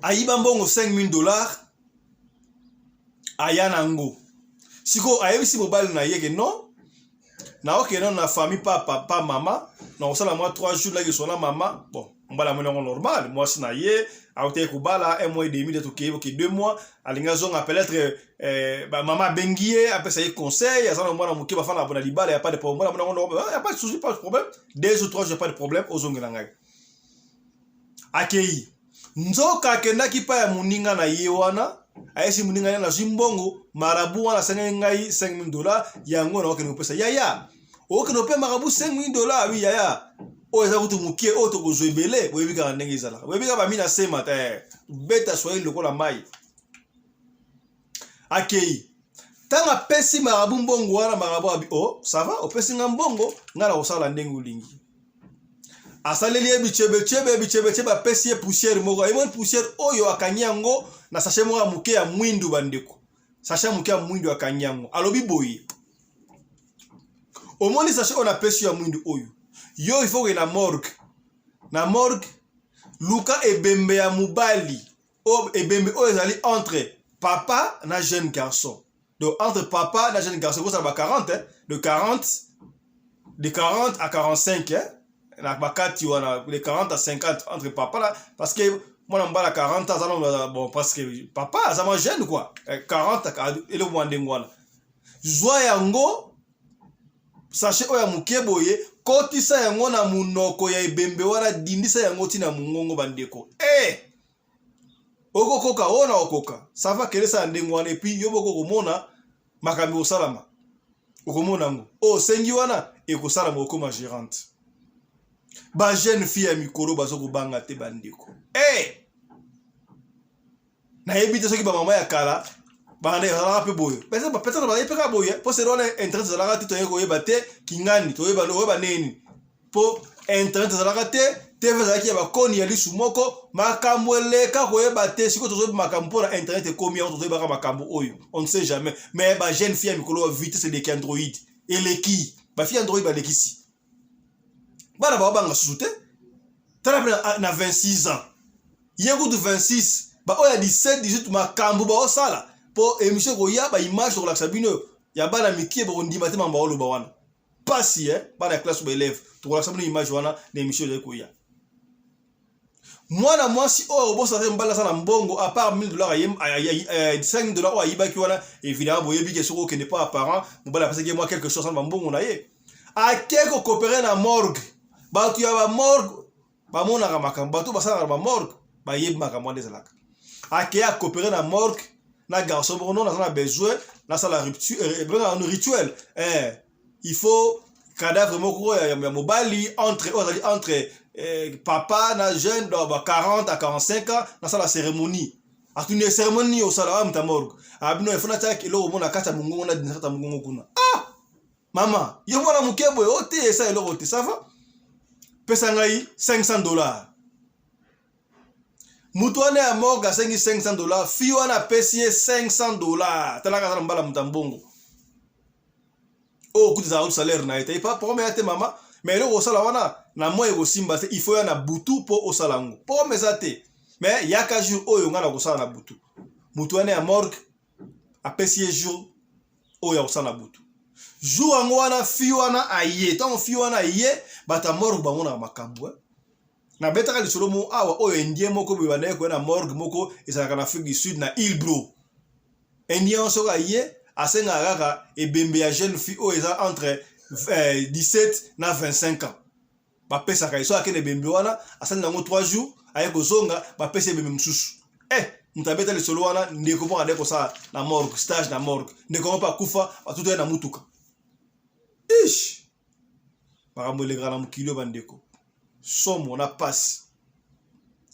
S1: ayiba mbongo 5000 $, aya nango. Sikoyo ayebisi mobali na ye ke non, naokende nano na famille pa papa mama, na kosala mwa 3 jours nakeso na mama. Bon, mobali amoni yango normal, mwasi na ye autaki kobala 1 mois et demi, tokei oke 2 mois, alingi azonga peut-être eh, ba mama abengi ye apesa ye conseil, aza na mwana moke, bafanda na libala, ya pas de problème, mwana amoni yango, ya pas de souci, pas de problème, 2 ou 3 jours, pas de problème, ozongela ngai. Akei nzoka akendaki pa ya moninga na ye wana, ayesi moninga ye nazwi mbongo, marabout wana asengaki ngai 5000 $, yango na okende kopesa yaya. Okende kopesa marabout 5000 $? Wi yaya, oyo eza kutu mokie, oyo tokozwa ebele. Boyebi kaka ndenge ezalaka, boyebi kaka bamina sema te, beta swahili lokola mai. Akei, ntango apesi marabout mbongo wana, marabout abi oh ça va, opesi nga mbongo, ngai na kosala ndenge olingi. Asaleli ye bichebechebe bichebechebe, apesi ye poussière moko. Ayeboni poussière oyo akangi yango na sachet moko ya moke ya mwindu, bandeko, sachet ya moke ya mwindu akangi yango. Alobi boye, omoni sachet oyo napesi yo ya mwindu oyo, yo il faut okende na morgue, na morgue luka ebembe ya mobali oyo, ebembe oyo ezali entre papa na jeune garçon. Donc entre papa na jeune garçon kozala ba 40, hein, de 40, de 40 à 45, hein, na bakati wana de 40 à 50 entre papa là, parce que mwana mobali ya 40 aza nano bon, parce que papa aza mwa jeune quoi, 40 eloko mwa ndenge wana. Zwa yango sachet oyo ya moke boye, kotisa yango na monoko ya ebembe wana, dindisa yango ntina mongongo, bandeko. Eh! Okokoka oyo na okoka, ça va, kelesa ya ndenge wana, et puis yo moko okomona makambo ekosalama, okomona yango oyo osengi wana ekosalama, okoma gérante. Ba jeune fille ya mikolo baza kobanga te, bandeko. Eh! Nayebi te soki bamama ya kala bazalaka mpe boye, peut-être bazali mpe kaka boye, mpo selo wana internet ezalaka te, toyei koyeba te kingani, toyeba oyeba nini, mpo internet ezalaka te, TV ezalaki ya bakoni ya lisu moko, makambo eleka koyeba te. Sikoyo tozoyeba makambo mpo na internet ekomi yango, tozoyebaka makambo oyo, on ne sait jamais. Mais ba jeune fille ya mikolo ya vitesse eleki, android eleki, bafille android balekisi bana, baobanga susu te. Tala mpe na 26 ans, ye kutu 26, baoyo ya 17, 18, makambo baosala. Mpo émission ekoya, baimage tokolakisa bino ya bana mikie, bokondima te mambo baoloba wana. Pasi eh? Bana ya classe, baélève, tokolakisa bino image wana na émission ezali koya. Mwana mwasi oyo obosana te, mobali aza na mbongo à part 1000 $, 5000 $ oyo ayibaki wana. Évidemment boyebi ke soki okende pa parent, mobali apesaki ye mwa quelque chose na bambongo na ye. Ake kocoopérer na morgue. Bato ya bamorgue bamonaka makambo, bato basalaka na bamorgue bayebi makambo wana ezalaka. Ake acoopérer na morgue na garçon moko: "Non, naza na besoin nasala rituel, il faut cadavre moko ya mobali entre oyo azali entre papa na jeune, donc ba 40 à 45 ans, nasala cérémonie." Atuni: "Cérémonie nini osala wa?" Muta morgue abino: "Efo natiaka eloko mo na kati ya mongongo, na kati ya mongongo kuna." "Ah mama, yo mwana moke boye o te, esa eloko te, ça va, pesa ngai 500 $." Mutu wana ya morgue asengi 500 $, fille wana apesi ye 500 $. Talaka, aza na mbala moto ya mbongo oyo kutu ezalaka salaire na ye te. "Problème ya te mama, mais eloko osala wana na moi ekosimba te, il faut ya na butu mpo osala yango. Problème eza te, mais yaka jour oyo ngai na kosala na butu." Mutu wana ya morgue apesi ye jour oyo ya kosala na butu. Jour yango wana, fille wana aye. Ntango fille wana aye, bato ya morgue bamonaka makambo. Nabetaka lisolo mo awa oyo, indien moko boye bandaki koya na morgue moko ezalaka na Afrique du Sud, na Hillbrow. Indien soki aye, asengaka kaka ebembe ya jeune fille oyo eza entre 17 na 25 ans. Bapesaka ye. So akende ebembe wana, asali yango 3 jours, aye kozonga, bapesi ebembe mosusu. Moto abeta lisolo wana, ndeko moko ade kosala na morgue, stage na morgue, ndeko moko mpe akufa, batuta ye na mutuka. Ish, makambo elekaka na mokili oyo bandeko, somo na pasi.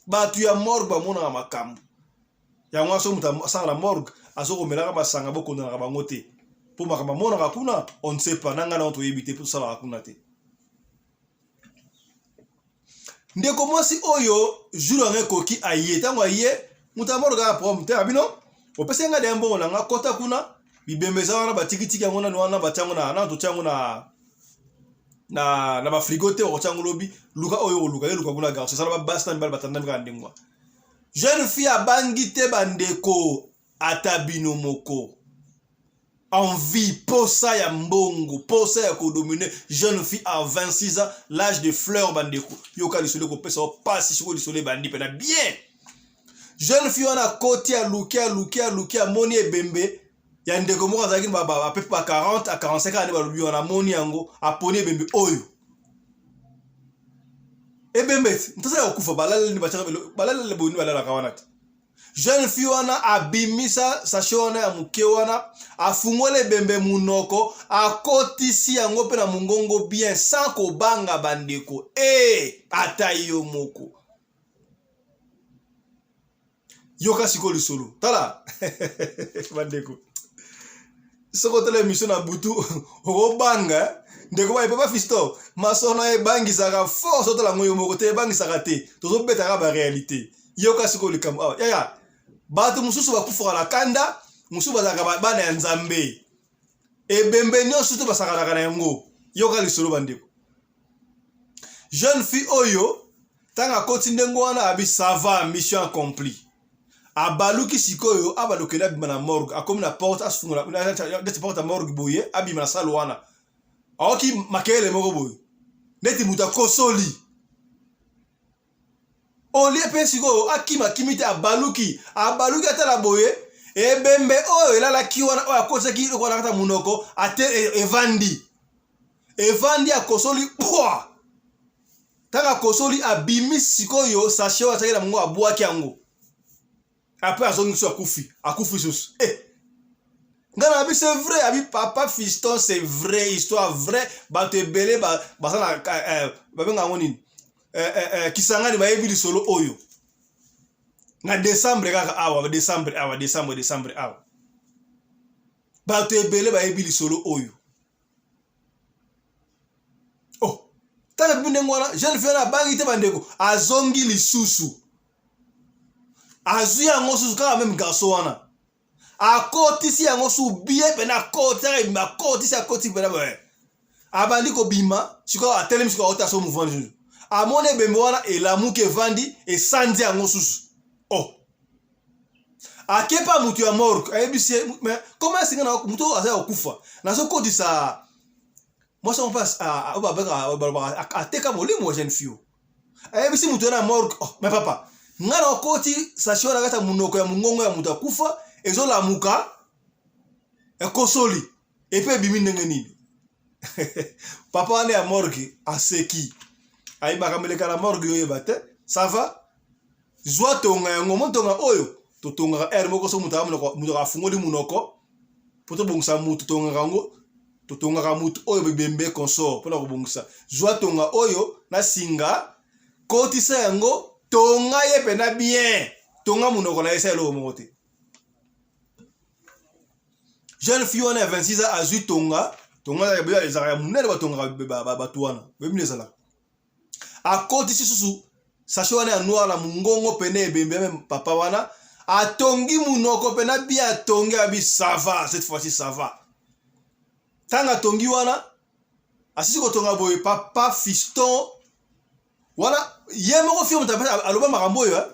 S1: Bato ya morgue bamonaka makambo yango wana. So moto asala na morgue, azokomelaka masanga, bokondanaka bango te, mpo makambo amonaka kuna, on ne sait pas. Na ngai nango toyebi te, mpo tosalaka kuna te. Ndeko mwasi oyo, jour yango ekoki, aye. Ntango aye, moto ya morgue kaka problème te abino: "Opesi ngai deya mbongo na nga, kota kuna, bibembe eza wana, batikitiki yango nani wana, batia yango na nano, totia yango na bafrigo te, bakotia yango lobi. Luka oyo oluka, ye luka kuna." Garçon esala, babasi na mibali batandami kaka ndenge wana. Jeune fille abangi te bandeko, ata bino moko. Envie, posa ya mbongo, posa ya kodominer. Jeune fille à 26 ans, l'âge de fleur. Bandeko, yoka lisolo ekopesa pasi. Sikoyo lisolo ebandi mpena bien. Jeune fille wana akoti, aluki, aluki, aluki, amoni ebembe ya ndeko moko azalaki bapepe ba 40 à 45 ans. Nde balobi wana, amoni yango, aponi ebembe oyo. Ebembe ti moto azali kokufa, balaleli, balaleli boye, balalaka wana te. Jeune fille wana abimisa sachet wana ya moke wana, afungoli ebembe munoko, akotisi yango mpe na mongongo bien, sans kobanga. Bandeko, e ata yo moko yoka sikoyo lisolo. Tala bandeko, soki otala émission na butu, okobanga. Ndeko baye, papa Fiston, masono ebangisaka force. Otala yango yo moko te, ebangisaka te, tozobetaka baréalité. Yoka sikoyo likambo awa yaya. Bato mosusu bakufaka na kanda, mosusu bazalaka bana ya Nzambe. Ebembe nyonso te basakanaka na yango. Yoka lisolo bandeko. Jeune fille oyo, ntango akoti ndenge wana, abi: "Ça va, mission accomplie." Abaluki sikoyo, abalukeli, abima na morgue. Akomi na porte, afungola neti porte ya morgue boye, abima na salle wana, aoki makelele moko boye neti moto akosoli olie. Mpe sikoyo akima, akimi te, abaluki, abaluki, atala boye, ebembe oyo elalaki wana, oyo akotisaki eloko wana kata monoko ate, evandi, evandi, akosoli pwa. Ntango akosoli, abimi sikoyo sachet oyo atiaki na mongo, abwaki yango. Après azongi so, akufi, akufi susu. Ngai na abi: "C'est vrai." Abi: "Papa Fiston, c'est vrai, histoire vrai." Bato ebele baza na babenga yango nini, Kisangani, bayebi lisolo oyo. Na décembre kaka awa, décembre awa, décembre, décembre awa. Bato ebele bayebi lisolo oyo. Oh, tala bibi ndenge wana jeune fille wana abangi te bandeko, azongi lisusu. Azwi yango susu kaka meme garçon wana. Akotisi yango su bien pena akotisi ebima akotisi akotisi pena boye. Abandi kobima, sikoyo atelemi sikoyo aota so mouvement lisusu. Amoni ebembe wana elamuki evandi esanzi yango susu. Oh. Akepa mutu ya morgue ayebisi ye mais comment esenga na mutu oyo aza ya kokufa nazokotisa mwasi yango mpe oyo babengaka balobaka ateka molimo ya jeune fille ayebisi moto wana ya morgue oh, mais papa ngai nakoti sachet wana kati ya monoko ya mongongo ya moto akufa ezolamuka ekosoli epe ebimi ndenge nini papa wana ya morgue aseki ayebaka meleka na morgue oyeba te ça va zwa tonga yango mo tonga oyo totongaka heure moko so moto afungoli monoko mpo tobongisa moto tongaka yango totongaka moto oyo bibembe consort mpona kobongisa zwa tonga oyo na singa kotisa yango tonga ye mpena bien tonga monoko na ye esa eloko moko te jeune fille wana ya 26 ans azwi tonga tonga ezalaka ya monene batongaka bato wana boyebi nde ezalaka akotisi susu sachet wana ya noir na mungongo pene ebembe meme papa wana atongi munoko pena bien atongi abi ça va cette fois-ci ça va ntango atongi wana asisi kotonga boye papa fiston wana ye moko fio moto aloba makambo oyo eh?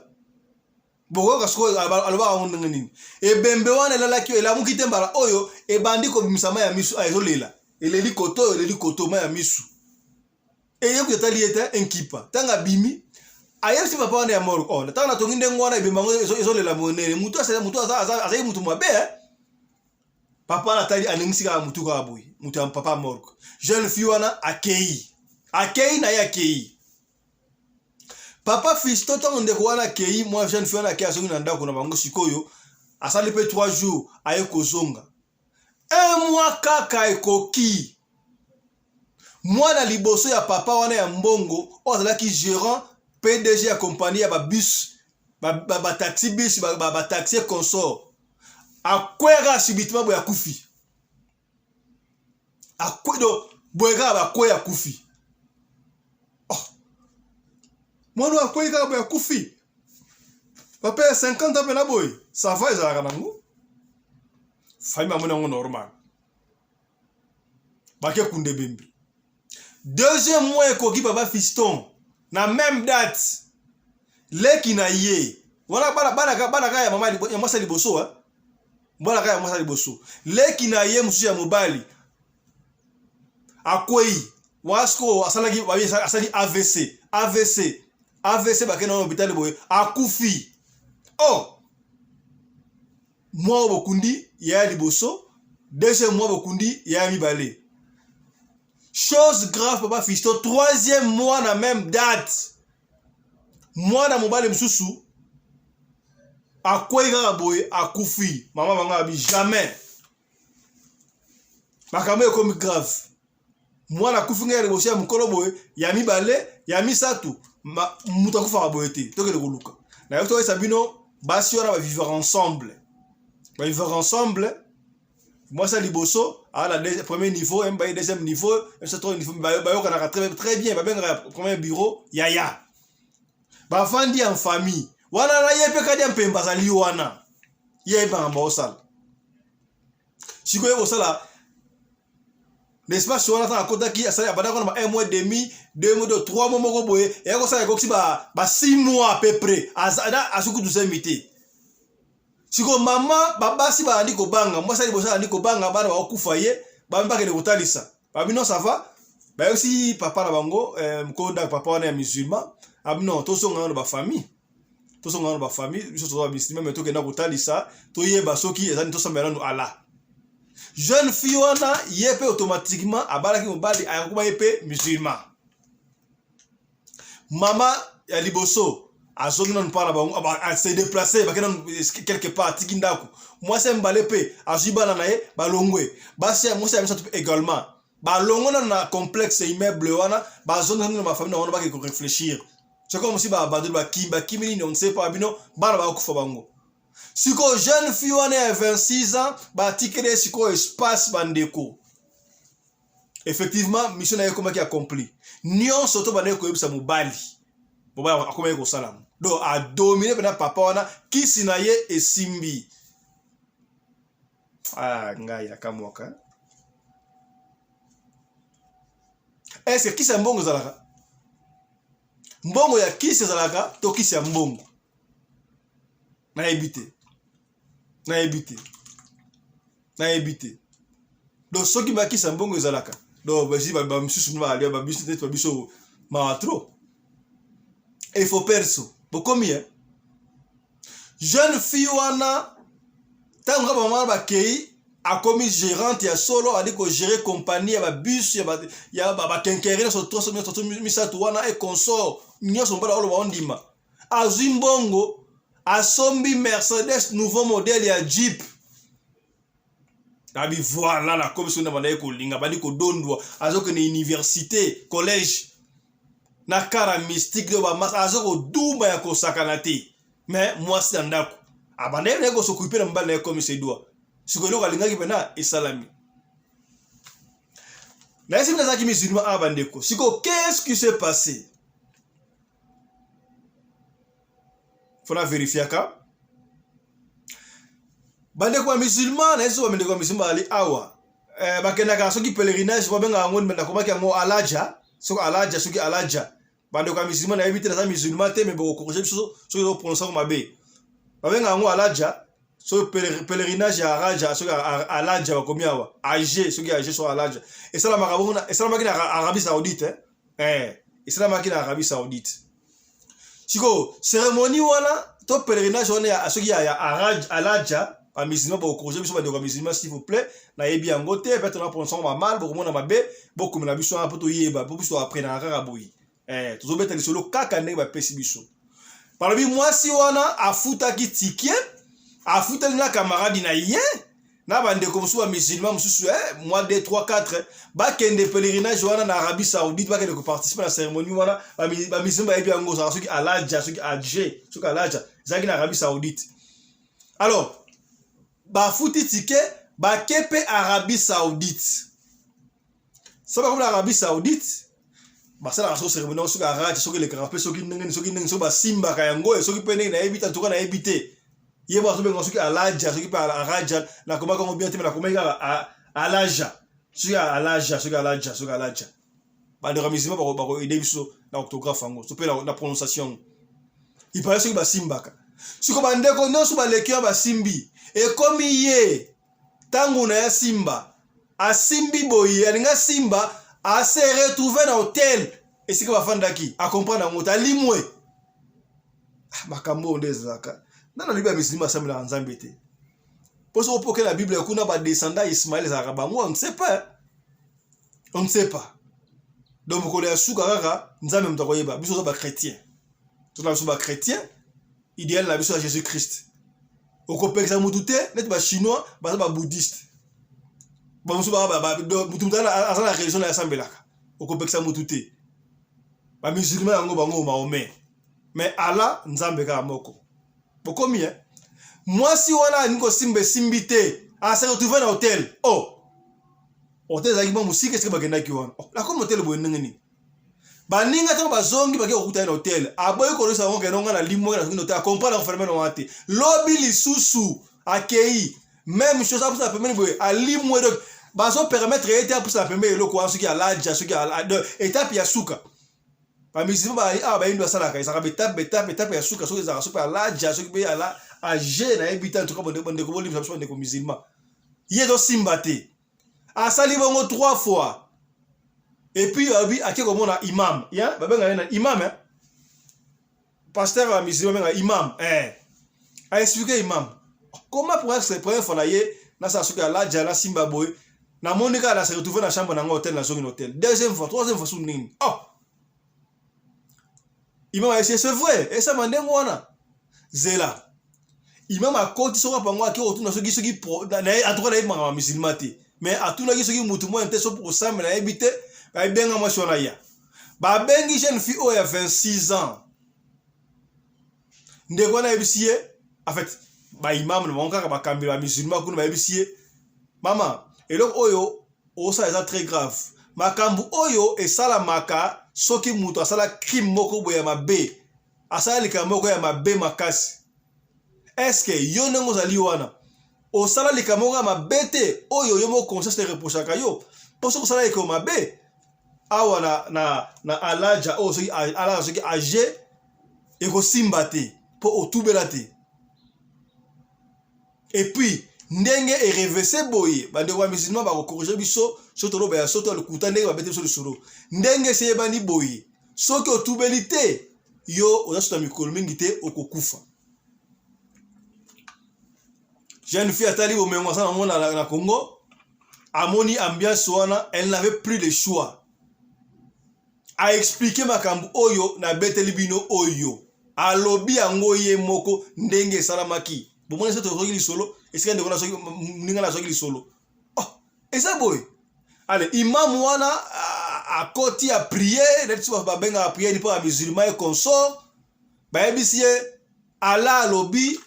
S1: bokoyoka sikoyo alobaka yango ndenge nini ebembe wana elalaki elamuki te mbala oyo ebandi kobimisa mai ya miso ah, ezolela eleli koto oyo eleli koto mai ya miso eye kutu etali ye te enkipa ntango abimi ayebisi papa wana ya morgue oh, ntango natongi ndenge wana ebemba yango ezolela monene motu motu azali motu mabe eh? papa wana atali aningisi kaka motu kaka boye motu ya papa morgue jeune fille wana akei akei na ye akei papa fisto ntango ndeko wana akei mwa jeune fille wana akei azongi na ndako na bango sikoyo asali mpe 3 jours aye kozonga un mois kaka ekoki mwana liboso ya papa wana ya mbongo oyo azalaki gérant pdg ya kompani ya babus bataxi ba, ba bus bataxi ba, ba consort akwera subitement boye akufi akwe do boye kaka bakwei akufi oh. mwana oyo akwei kaka boye akufi papa ya 50 ans mpena boye sava ezalaka nango famille bamoni yango normal bake kunda ebembe deuxième mois ekoki papa fiston na même date leki na ye wana bana bana bana kaka ya mama ya mwasi ya liboso eh? bana kaka ya mwasi ya liboso leki na ye mosusu ya mobali akwei wana sikoyo asalaki asali avc avc avc bakende na hôpital boye akufi oh mwa bokundi ya liboso deuxième mois bokundi ya mibale chose grave papa fiston troisième mois na même date mwana mobali mosusu akwei kaka boye akufi mama bango abi jamais makambo ekomi grave mwana akufi ngai ya liboso ya mokolo boye ya mibale ya misato moto akufaka boye te tokende koluka nayoki toyesa bino basi wana bavivre ensemble bavivre ensemble mwasi ya liboso aza na premier niveau ya mibale deuxième niveau ya misato troisième niveau bayokanaka très, très bien babengaka premier bureau yaya bafandi en famille wana na ye mpe kadi ya mpemba azali wana ye ayebaka baosala sikoyo ye kosala n'est-ce pas wana ntango akotaki asali abandaki wana ba 1 mois demi 2 mois 2 3 mois moko boye eya kosala ekokisi ba 6 mois à peu près azwi kutu zemi te sikoyo mama babasi babandi kobanga mwasi ya liboso abandi kobanga bana bakokufa ye bami bakende kotalisa babi non ça va bayebisi papa na bango eh, mokolo ndako papa wana ya musulman abi non tozonga nano bafamille tozonga nano bafamille biso toza bamusulman me tokenda kotalisa toyeba soki ezali tosambela nano ala jeune fille wana ye mpe automatiquement abalaki mobali ayakokoma ye mpe musulman mama ya liboso azongi nanu mpa na bango ase déplace bake nanu quelque part atiki ndako mwasi ya mibale mpe azwi bana na ye balongwe basi ya mwasi ya misato mpe également balongwe nanu na complexe immeuble wana bazongi nanu na bafamille na wana bake korefléchir. C'est comme si baabandoni bakimi, bakimi nini, on ne sait pas, bino bana bakufa bango. Sikoyo jeune fille wana ya 26 ans batikeli ye sikoyo espace bandeko. Effectivement mission na ye ekomaki accompli. Nyonso to bandeki koyebisa mobali, mobali akomaki kosala yango. Donc adomine mpena papa wana, kisi na ye esimbi. Ah, ngai nakamwaka. Est-ce que kisi ya mbongo ezalaka? Mbongo ya kisi ezalaka to kisi ya mbongo? Nayebi te. Nayebi te. Nayebi te. Donc soki ba kisi ya mbongo ezalaka, donc basi ba misusu ba ba biso neti ba biso mawa trop. Il faut perso. Bokomi hein? Jeune fille wana ntango kaka mama bakei akomi gérante ya solo, ali kogere compagnie ya babus ya bakenkere nyonso toso nyonso misato wana e consort nyonso mobali oloba ondima. Azwi mbongo asombi Mercedes nouveau modèle ya Jeep. Abi voilà la komi sona bandaki kolinga bandi kodondwa, azokende université collège na kara mystique do ba mas azo kodumba ya kosakana te. Mais mwasi na ndako abandaki naye kosokupe na mobali na ye komi se doit. Sikoyo eloko alingaki mpena esalami. Nayesi bino nazalaki musulman awa bandeko. Sikoyo qu'est-ce qui s'est passé? Fona verifiaka bandeko ya musulman. Nayesi so bandeko ya musulman bazali awa, bakendaka soki pèlerinage babengaka yango, nakomaki yango alaja, soki alaja, soki alaja. Bandeko ya musulman nayebi te, naza musulman te, mais bokokorige biso soki toprononce yango mabe. Babengaka yango alaja, soki pèlerinage ya araja, soki alaja bakomi awa ag, soki ag, soki alaja. Esalamaka bongo, esalamaki na Arabie Saoudite, esalamaki na Arabie Saoudite. Sikoyo cérémonie wana to pèlerinage wana ya soki ya alaja, ba musulman bokokorige biso bandeko ya musulman s'il vous plaît, nayebi yango te, peut-être na prononce yango mal, bokomona mabe, bokomela biso wana po toyeba, po biso toapprenaka kaka boye. Tozobeta lisolo kaka ndenge bapesi biso. Balobi mwasi wana afutaki ticket, afutaki na camarade na ye na bandeko mosusu ba musulman mosusu, moi 2 3 4 bakende pèlerinage wana na Arabie Saoudite, bakende koparticiper na cérémonie wana. Ba musulman bayebi yango, ezalaka soki alaja, soki ag, soki alaja, ezalaki na Arabie Saoudite. Alors bafuti ticket, bake mpe Arabie Saoudite. So bakomi na Arabie Saoudite, basalaka soki cérémonie yango, soki araja, soki elekaka mpe soki ndenge nini, soki ndenge soki basimbaka yango, soki mpe ndenge nayebi te, antuka nayebi te. Ye moko azobenga soki alaja, soki mpe araja, nakomaki yango bien te, me nakomaki kaka alaja, soki alaja, soki alaja, soki alaja. Bandeko ya musulman bakoede biso na orthographe yango, so mpe na prononciation yango. Ipale soki basimbaka. Siko bandeko nyonso baleki wana basimbi, ekomi ye ntango na ya simba, asimbi boye, alingi asimba, ase retrouve na hotel esika bafandaki, akomprendre yango te, alimwe. Makambo oyo nde ezalaka nano alobi ya musulman asambelaka Nzambe te. Mpo soki opoke na Bible kuna ba descendant Ismaël ezalaka bango, on ne sait pas, on ne sait pas. Donc mokolo ya suka kaka Nzambe moto akoyeba. Biso toza ba chrétien, toza biso ba chrétien, idéal na biso ya Jésus Christ. Okopekisa mutu te, neti ba chinois baza ba bouddhiste, ba mosusu mutu mutu aza na religion na ye asambelaka, okopekisa mutu te. Ba musulman yango bango Mahomet, mais Allah Nzambe kaka moko. Bokomi hein? Mwasi wana alingi kosimba esimbi te, ase retrouve na hotel. Oh, hotel ezalaki mwa mosika esika bakendaki wana. Oh, nakomi hotel boye ndenge nini? Baninga ntango bazongi bake kokuta ye na hotel, aboyi kolisa bango kende nga na limwa na hotel, akomprendre yango phénomène wana te. Lobi lisusu akei même chose, apusa na pembeni boye alimwe. Donc bazo permettre ye te apusa na pembeni eloko wana, soki alaja, soki étape ya suka. Ba musulman ba awa bayindu basalaka ezalaka ba étape, étape, étape ya suka, soki ezalaka soki alaja, soki mpe ala age, nayebi te. En tout cas bandeko bolimbisa biso bandeko musulman, ye ezosimba te. Asali bongo 3 fois et puis abi ake komona imam, ya babenga ye na imam, hein? Pasteur ya musulman babenga imam, A expliquer imam comment pour être première fois na ye nasala soki alaja, nasimba boye, namoni kaka na se retrouver na chambre na nga hotel, nazongi na hotel deuxième fois, troisième fois, su nini. Oh, imam ayesi, c'est vrai, esama ndenge wana. Zela, imam akoti soki apango ake kotuna soki soki en tout cas nayebi makambo ya musulman te, mais atunaki soki mutu moko te soki kosambela nayebi te. Babenga mwasi wana ya babengi jeune fille oyo ya 26 ans. Ndeko wana ayebisi ye, en fait baimam na bango kaka bakambi ba musulman kuna bayebisi ye, mama, eloko oyo osala eza très grave. Makambo oyo esalamaka soki moto asala crime moko boye ya mabe, asala likambo moko ya mabe makasi. Est-ce que yo ndenge ozali wana osala likambo moko ya mabe te oyo yo moko conscience te reprochaka yo? Mpo soki osala likambo mabe awa na alaja oyo, soki alaja soki age ekosimba te mpo otubela te. Et puis ndenge erevese boye, bandeko ba musulman bakocorriger biso soki toloba ya soto ya lokuta. Ndenge babete biso lisolo, ndenge eseyebani boye, soki otubeli te, yo oza so na mikolo mingi te, okokufa. Jeune fille atali bomengo aza nango na Congo, amoni ambiance wana, elle n'avait plus le choix. Aexpliquer makambo oyo nabeteli bino oyo, alobi yango ye moko ndenge esalamaki. Bomoni so tozwaki lisolo esika ndeko nazwaki, ndenge nazwaki lisolo. Oh, eza boye. Ale imam wana akoti aprier neti so babengaka priere mpo ya musulman et consort. Bayebisi ye, Allah alobi,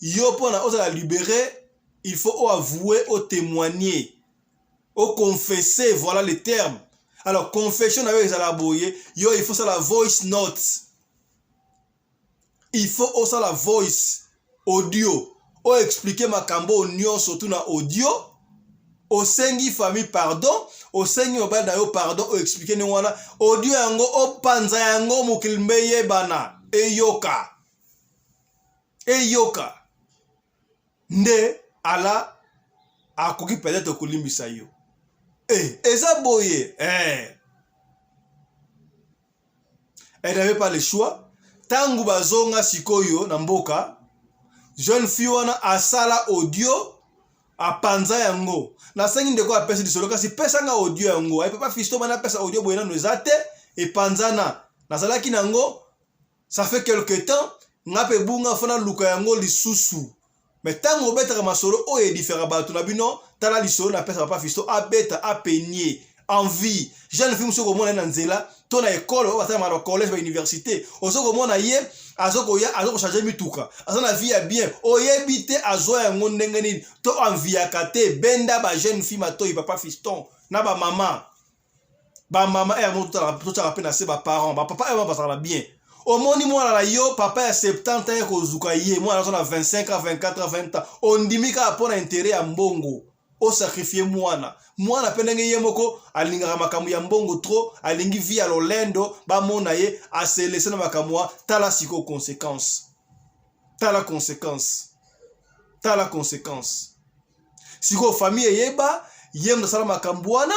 S1: yo mpona ozala libéré, il faut oavouer, otémoigner, oconfesser, voilà le terme. Alors confession na yo ezala boye: yo il faut sala voice note, il faut osala voice audio, oexpliquer makambo oyo nyonso tu na audio, osengi famille pardon, osengi mobali na yo pardon, oexpliquer ndenge wana. Audio yango opanza yango, mokili mbe eyebana, eyoka, eyoka nde ala akoki peut-être kolimbisa yo. Eza boye. Elle n'avait pas le choix. Ntango bazonga sikoyo na mboka, jeune fille wana asala audio, apanza yango. Nasengi ndeko apesi lisolo, kasi pesanga audio yango. Aye papa Fisto bana apesa audio boye, nano eza te epanzana. Nazalaki nango ça fait quelque temps, nga mpe bunga, fo naluka yango lisusu. Me ntango obetaka masolo oyo edifera bato na bino, tala lisolo napesa papa Fisto, abeta apenie envie. Jeune fille mosusu komona ye na nzela to na ekole oyo basalamaka na collège, bauniversité, ozo komona ye azokoya, azokochange mituka, aza na vie ya bien, oyebi te azwa yango ndenge nini. To enviaka te, benda ba jeune fille matoi, papa Fiston, na bamama, bamama ere moko totiaka mpe na se, baparent, bapapa ere bazalaka bien. Omoni mwana na yo, papa ya 70 ans kozuka ye, mwana aza na 25 ans, 24 ans, 20 ans, ondimi kaka mpo na intérêt ya mbongo, osacrifier mwana. Mwana mpe ndenge ye moko alingaka makambo ya mbongo trop, alingi vie ya lolendo, bamona ye aselese na makambo wa. Tala sikoyo conséquence, tala conséquence, tala conséquence. Sikoyo famille eyeba ye moto asala makambo wana.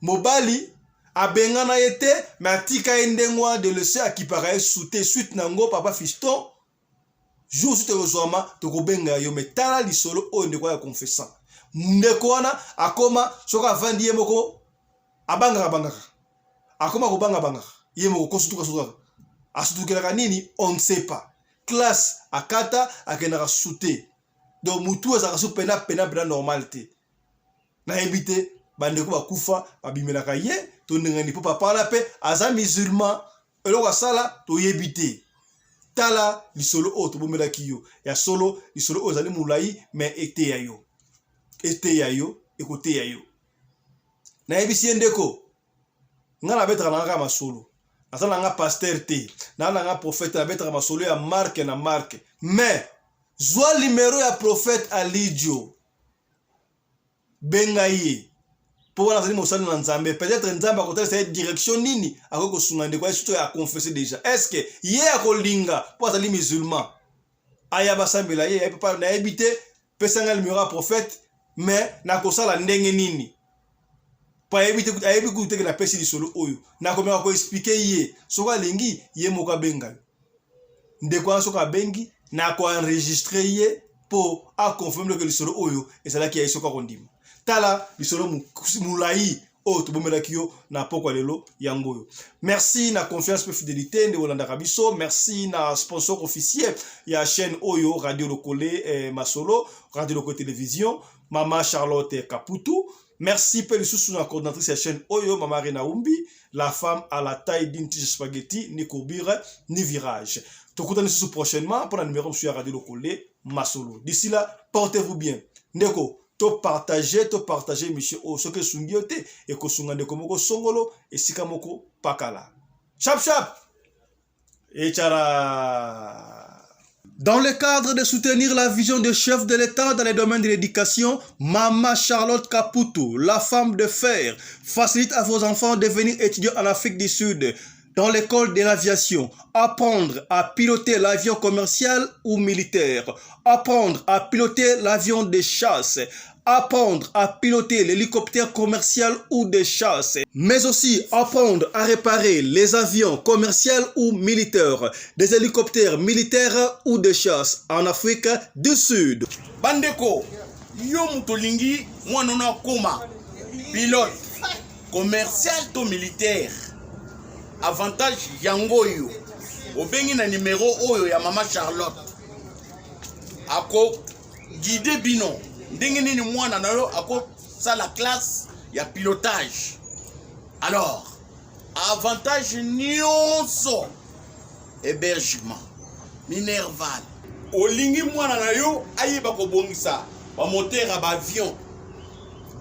S1: Mobali abengana ye te, me atika ye ndenge wana de lese, akipaka ye su te. Suite nango, papa Fiston, jour suite ekozwama, tokobenga yo. Me tala lisolo oyo ndeko ya confessant. Ndeko wana akoma soki avandi ye moko, abangaka bangaka, akoma kobangabangaka ye moko, kosutuka sutukaka, asutukelaka nini, on ne sait pas. Classe akata, akendaka su te. Donc mutu azalaka su pena pena pena normal te. Nayebi te bandeko bakufa babimelaka ye to ndenge nini, mpo papa wana mpe aza musulman, eloko asala toyebi te. Tala lisolo oyo tobomelaki yo ya solo. Lisolo oyo ezali molai, me eteya yo, eteya yo, ekoteya yo. Nayebisi ye, ndeko, ngai nabetaka na nga kaka masolo, naza na nga pasteur te, naa na nga prophète, nabetaka masolo ya marke na marke. Mais zwa numero ya prophète Alidio, benga ye, mpo wana azali mosali na Nzambe. Peut-être Nzambe akotalisa ye direction nini akoki kosunga ndeko ye, surtout aconfesse déjà. Est ce que ye akolinga, mpo azali musulman, aya basambela ye? Papa, nayebi te, pesa ngai numero ya prophète, mais nakosala ndenge nini? Mpo ayebi te, ayebi kutu teke napesi lisolo oyo. Nakomeka koexpliquer ye, soki alingi, ye moko abenga yo. Ndeko wana soki abengi, nakoenregistrer ye mpo aconfirme ke lisolo oyo ezalaki ya ye. Soki akondima, tala lisolo molai oyo tobomelaki yo na pokwa lelo, yango oyo. Merci na confiance mpe fidélité nde bolandaka biso. Merci na sponsor officiel ya chaîne oyo, Radio Lokole, masolo, Radio Lokole Télévision, mama Charlotte Kaputu. Merci mpe lisusu na coordinatrice ya chaîne oyo, Mama Rena Umbi, la femme à la taille d'une tige spaghetti, ni courbure ni virage. Tokutani lisusu prochainement mpona numéro mosusu ya Radio Lokole Masolo. D'ici là, portez-vous bien. Ndeko, topartage, topartage émission oyo. Soki esungi yo te, ekosunga ndeko moko songolo esika moko pakala. Chap chap echara. Dans le cadre de soutenir la vision du chef de l'État dans les domaines de l'éducation, Mama Charlotte Kaputu, la femme de fer, facilite à vos enfants de venir étudier en Afrique du Sud, dans l'école de l'aviation, apprendre à piloter l'avion commercial ou militaire, apprendre à piloter l'avion de chasse, apprendre à piloter l'hélicoptère commercial ou de chasse, mais aussi apprendre à réparer les avions commerciaux ou militaires, des hélicoptères militaires ou de chasse en Afrique du Sud.
S2: Bandeko, yo moto olingi mwana no akoma pilote commercial to militaire, avantage yango oyo obengi na numero oyo ya Mama Charlotte, akoguide bino ndenge nini mwana na yo akosala classe ya pilotage. Alors, avantage nyonso, hébergement, minerval. Olingi mwana na yo ayeba kobongisa bamoteur ya baavion,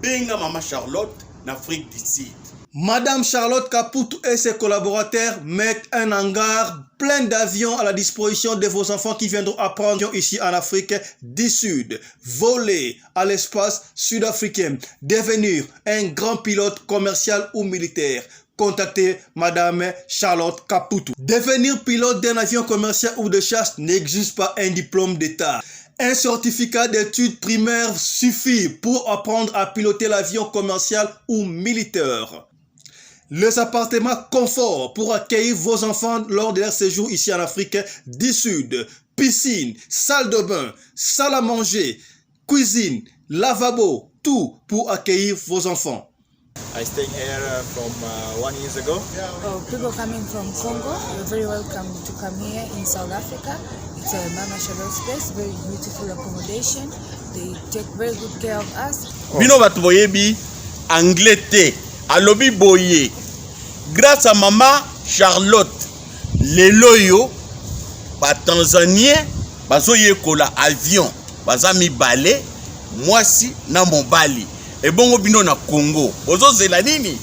S2: benga Mama Charlotte na Afrique du Sud.
S1: Madame Charlotte Kaputu et ses collaborateurs mettent un hangar plein d'avions à la disposition de vos enfants qui viendront apprendre ici en Afrique du Sud, voler à l'espace sud-africain, devenir un grand pilote commercial ou militaire. Contactez Madame Charlotte Kaputu. Devenir pilote d'un avion commercial ou de chasse n'exige pas un diplôme d'État. Un certificat d'études primaires suffit pour apprendre à piloter l'avion commercial ou militaire. Les appartements confort pour accueillir vos enfants lors de leur séjour ici en Afrique du Sud. Piscine, salle de bain, salle à manger, cuisine, lavabo, tout pour accueillir vos enfants.
S11: I stay here from 1 years ago.
S13: Oh, people coming from Congo, you're very welcome to come here in South Africa. It's a Mama Charlotte space, very beautiful accommodation. They take very good care of us.
S2: Bino bato boyebi anglais te, alobi boye: grâce à Mama Charlotte, lelo oyo batanzanien bazoyekola avion, baza mibale, mwasi na mobali. Ebongo bino na Congo bozozela nini?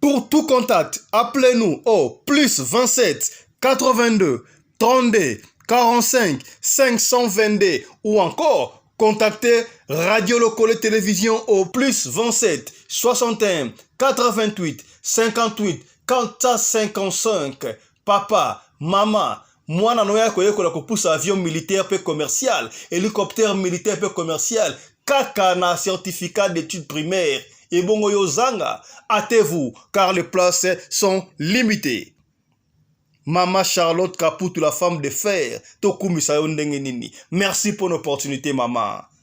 S1: Pour tout contact, appelez-nous au plus 27 82 32 45 522 ou encore contactez Radio Lokole Télévision au plus 27 61 88 58 455. Papa, maman, mwana no ya koyekola kopusa avion militaire pe commercial, hélicoptère militaire pe commercial, kaka na certificat d'études primaires. Ebongo yo zanga, hâtez-vous car les places sont limitées. Mama Charlotte Kaputu, la femme de fer, tokumisa yo ndenge nini. Merci pour l'opportunité, maman.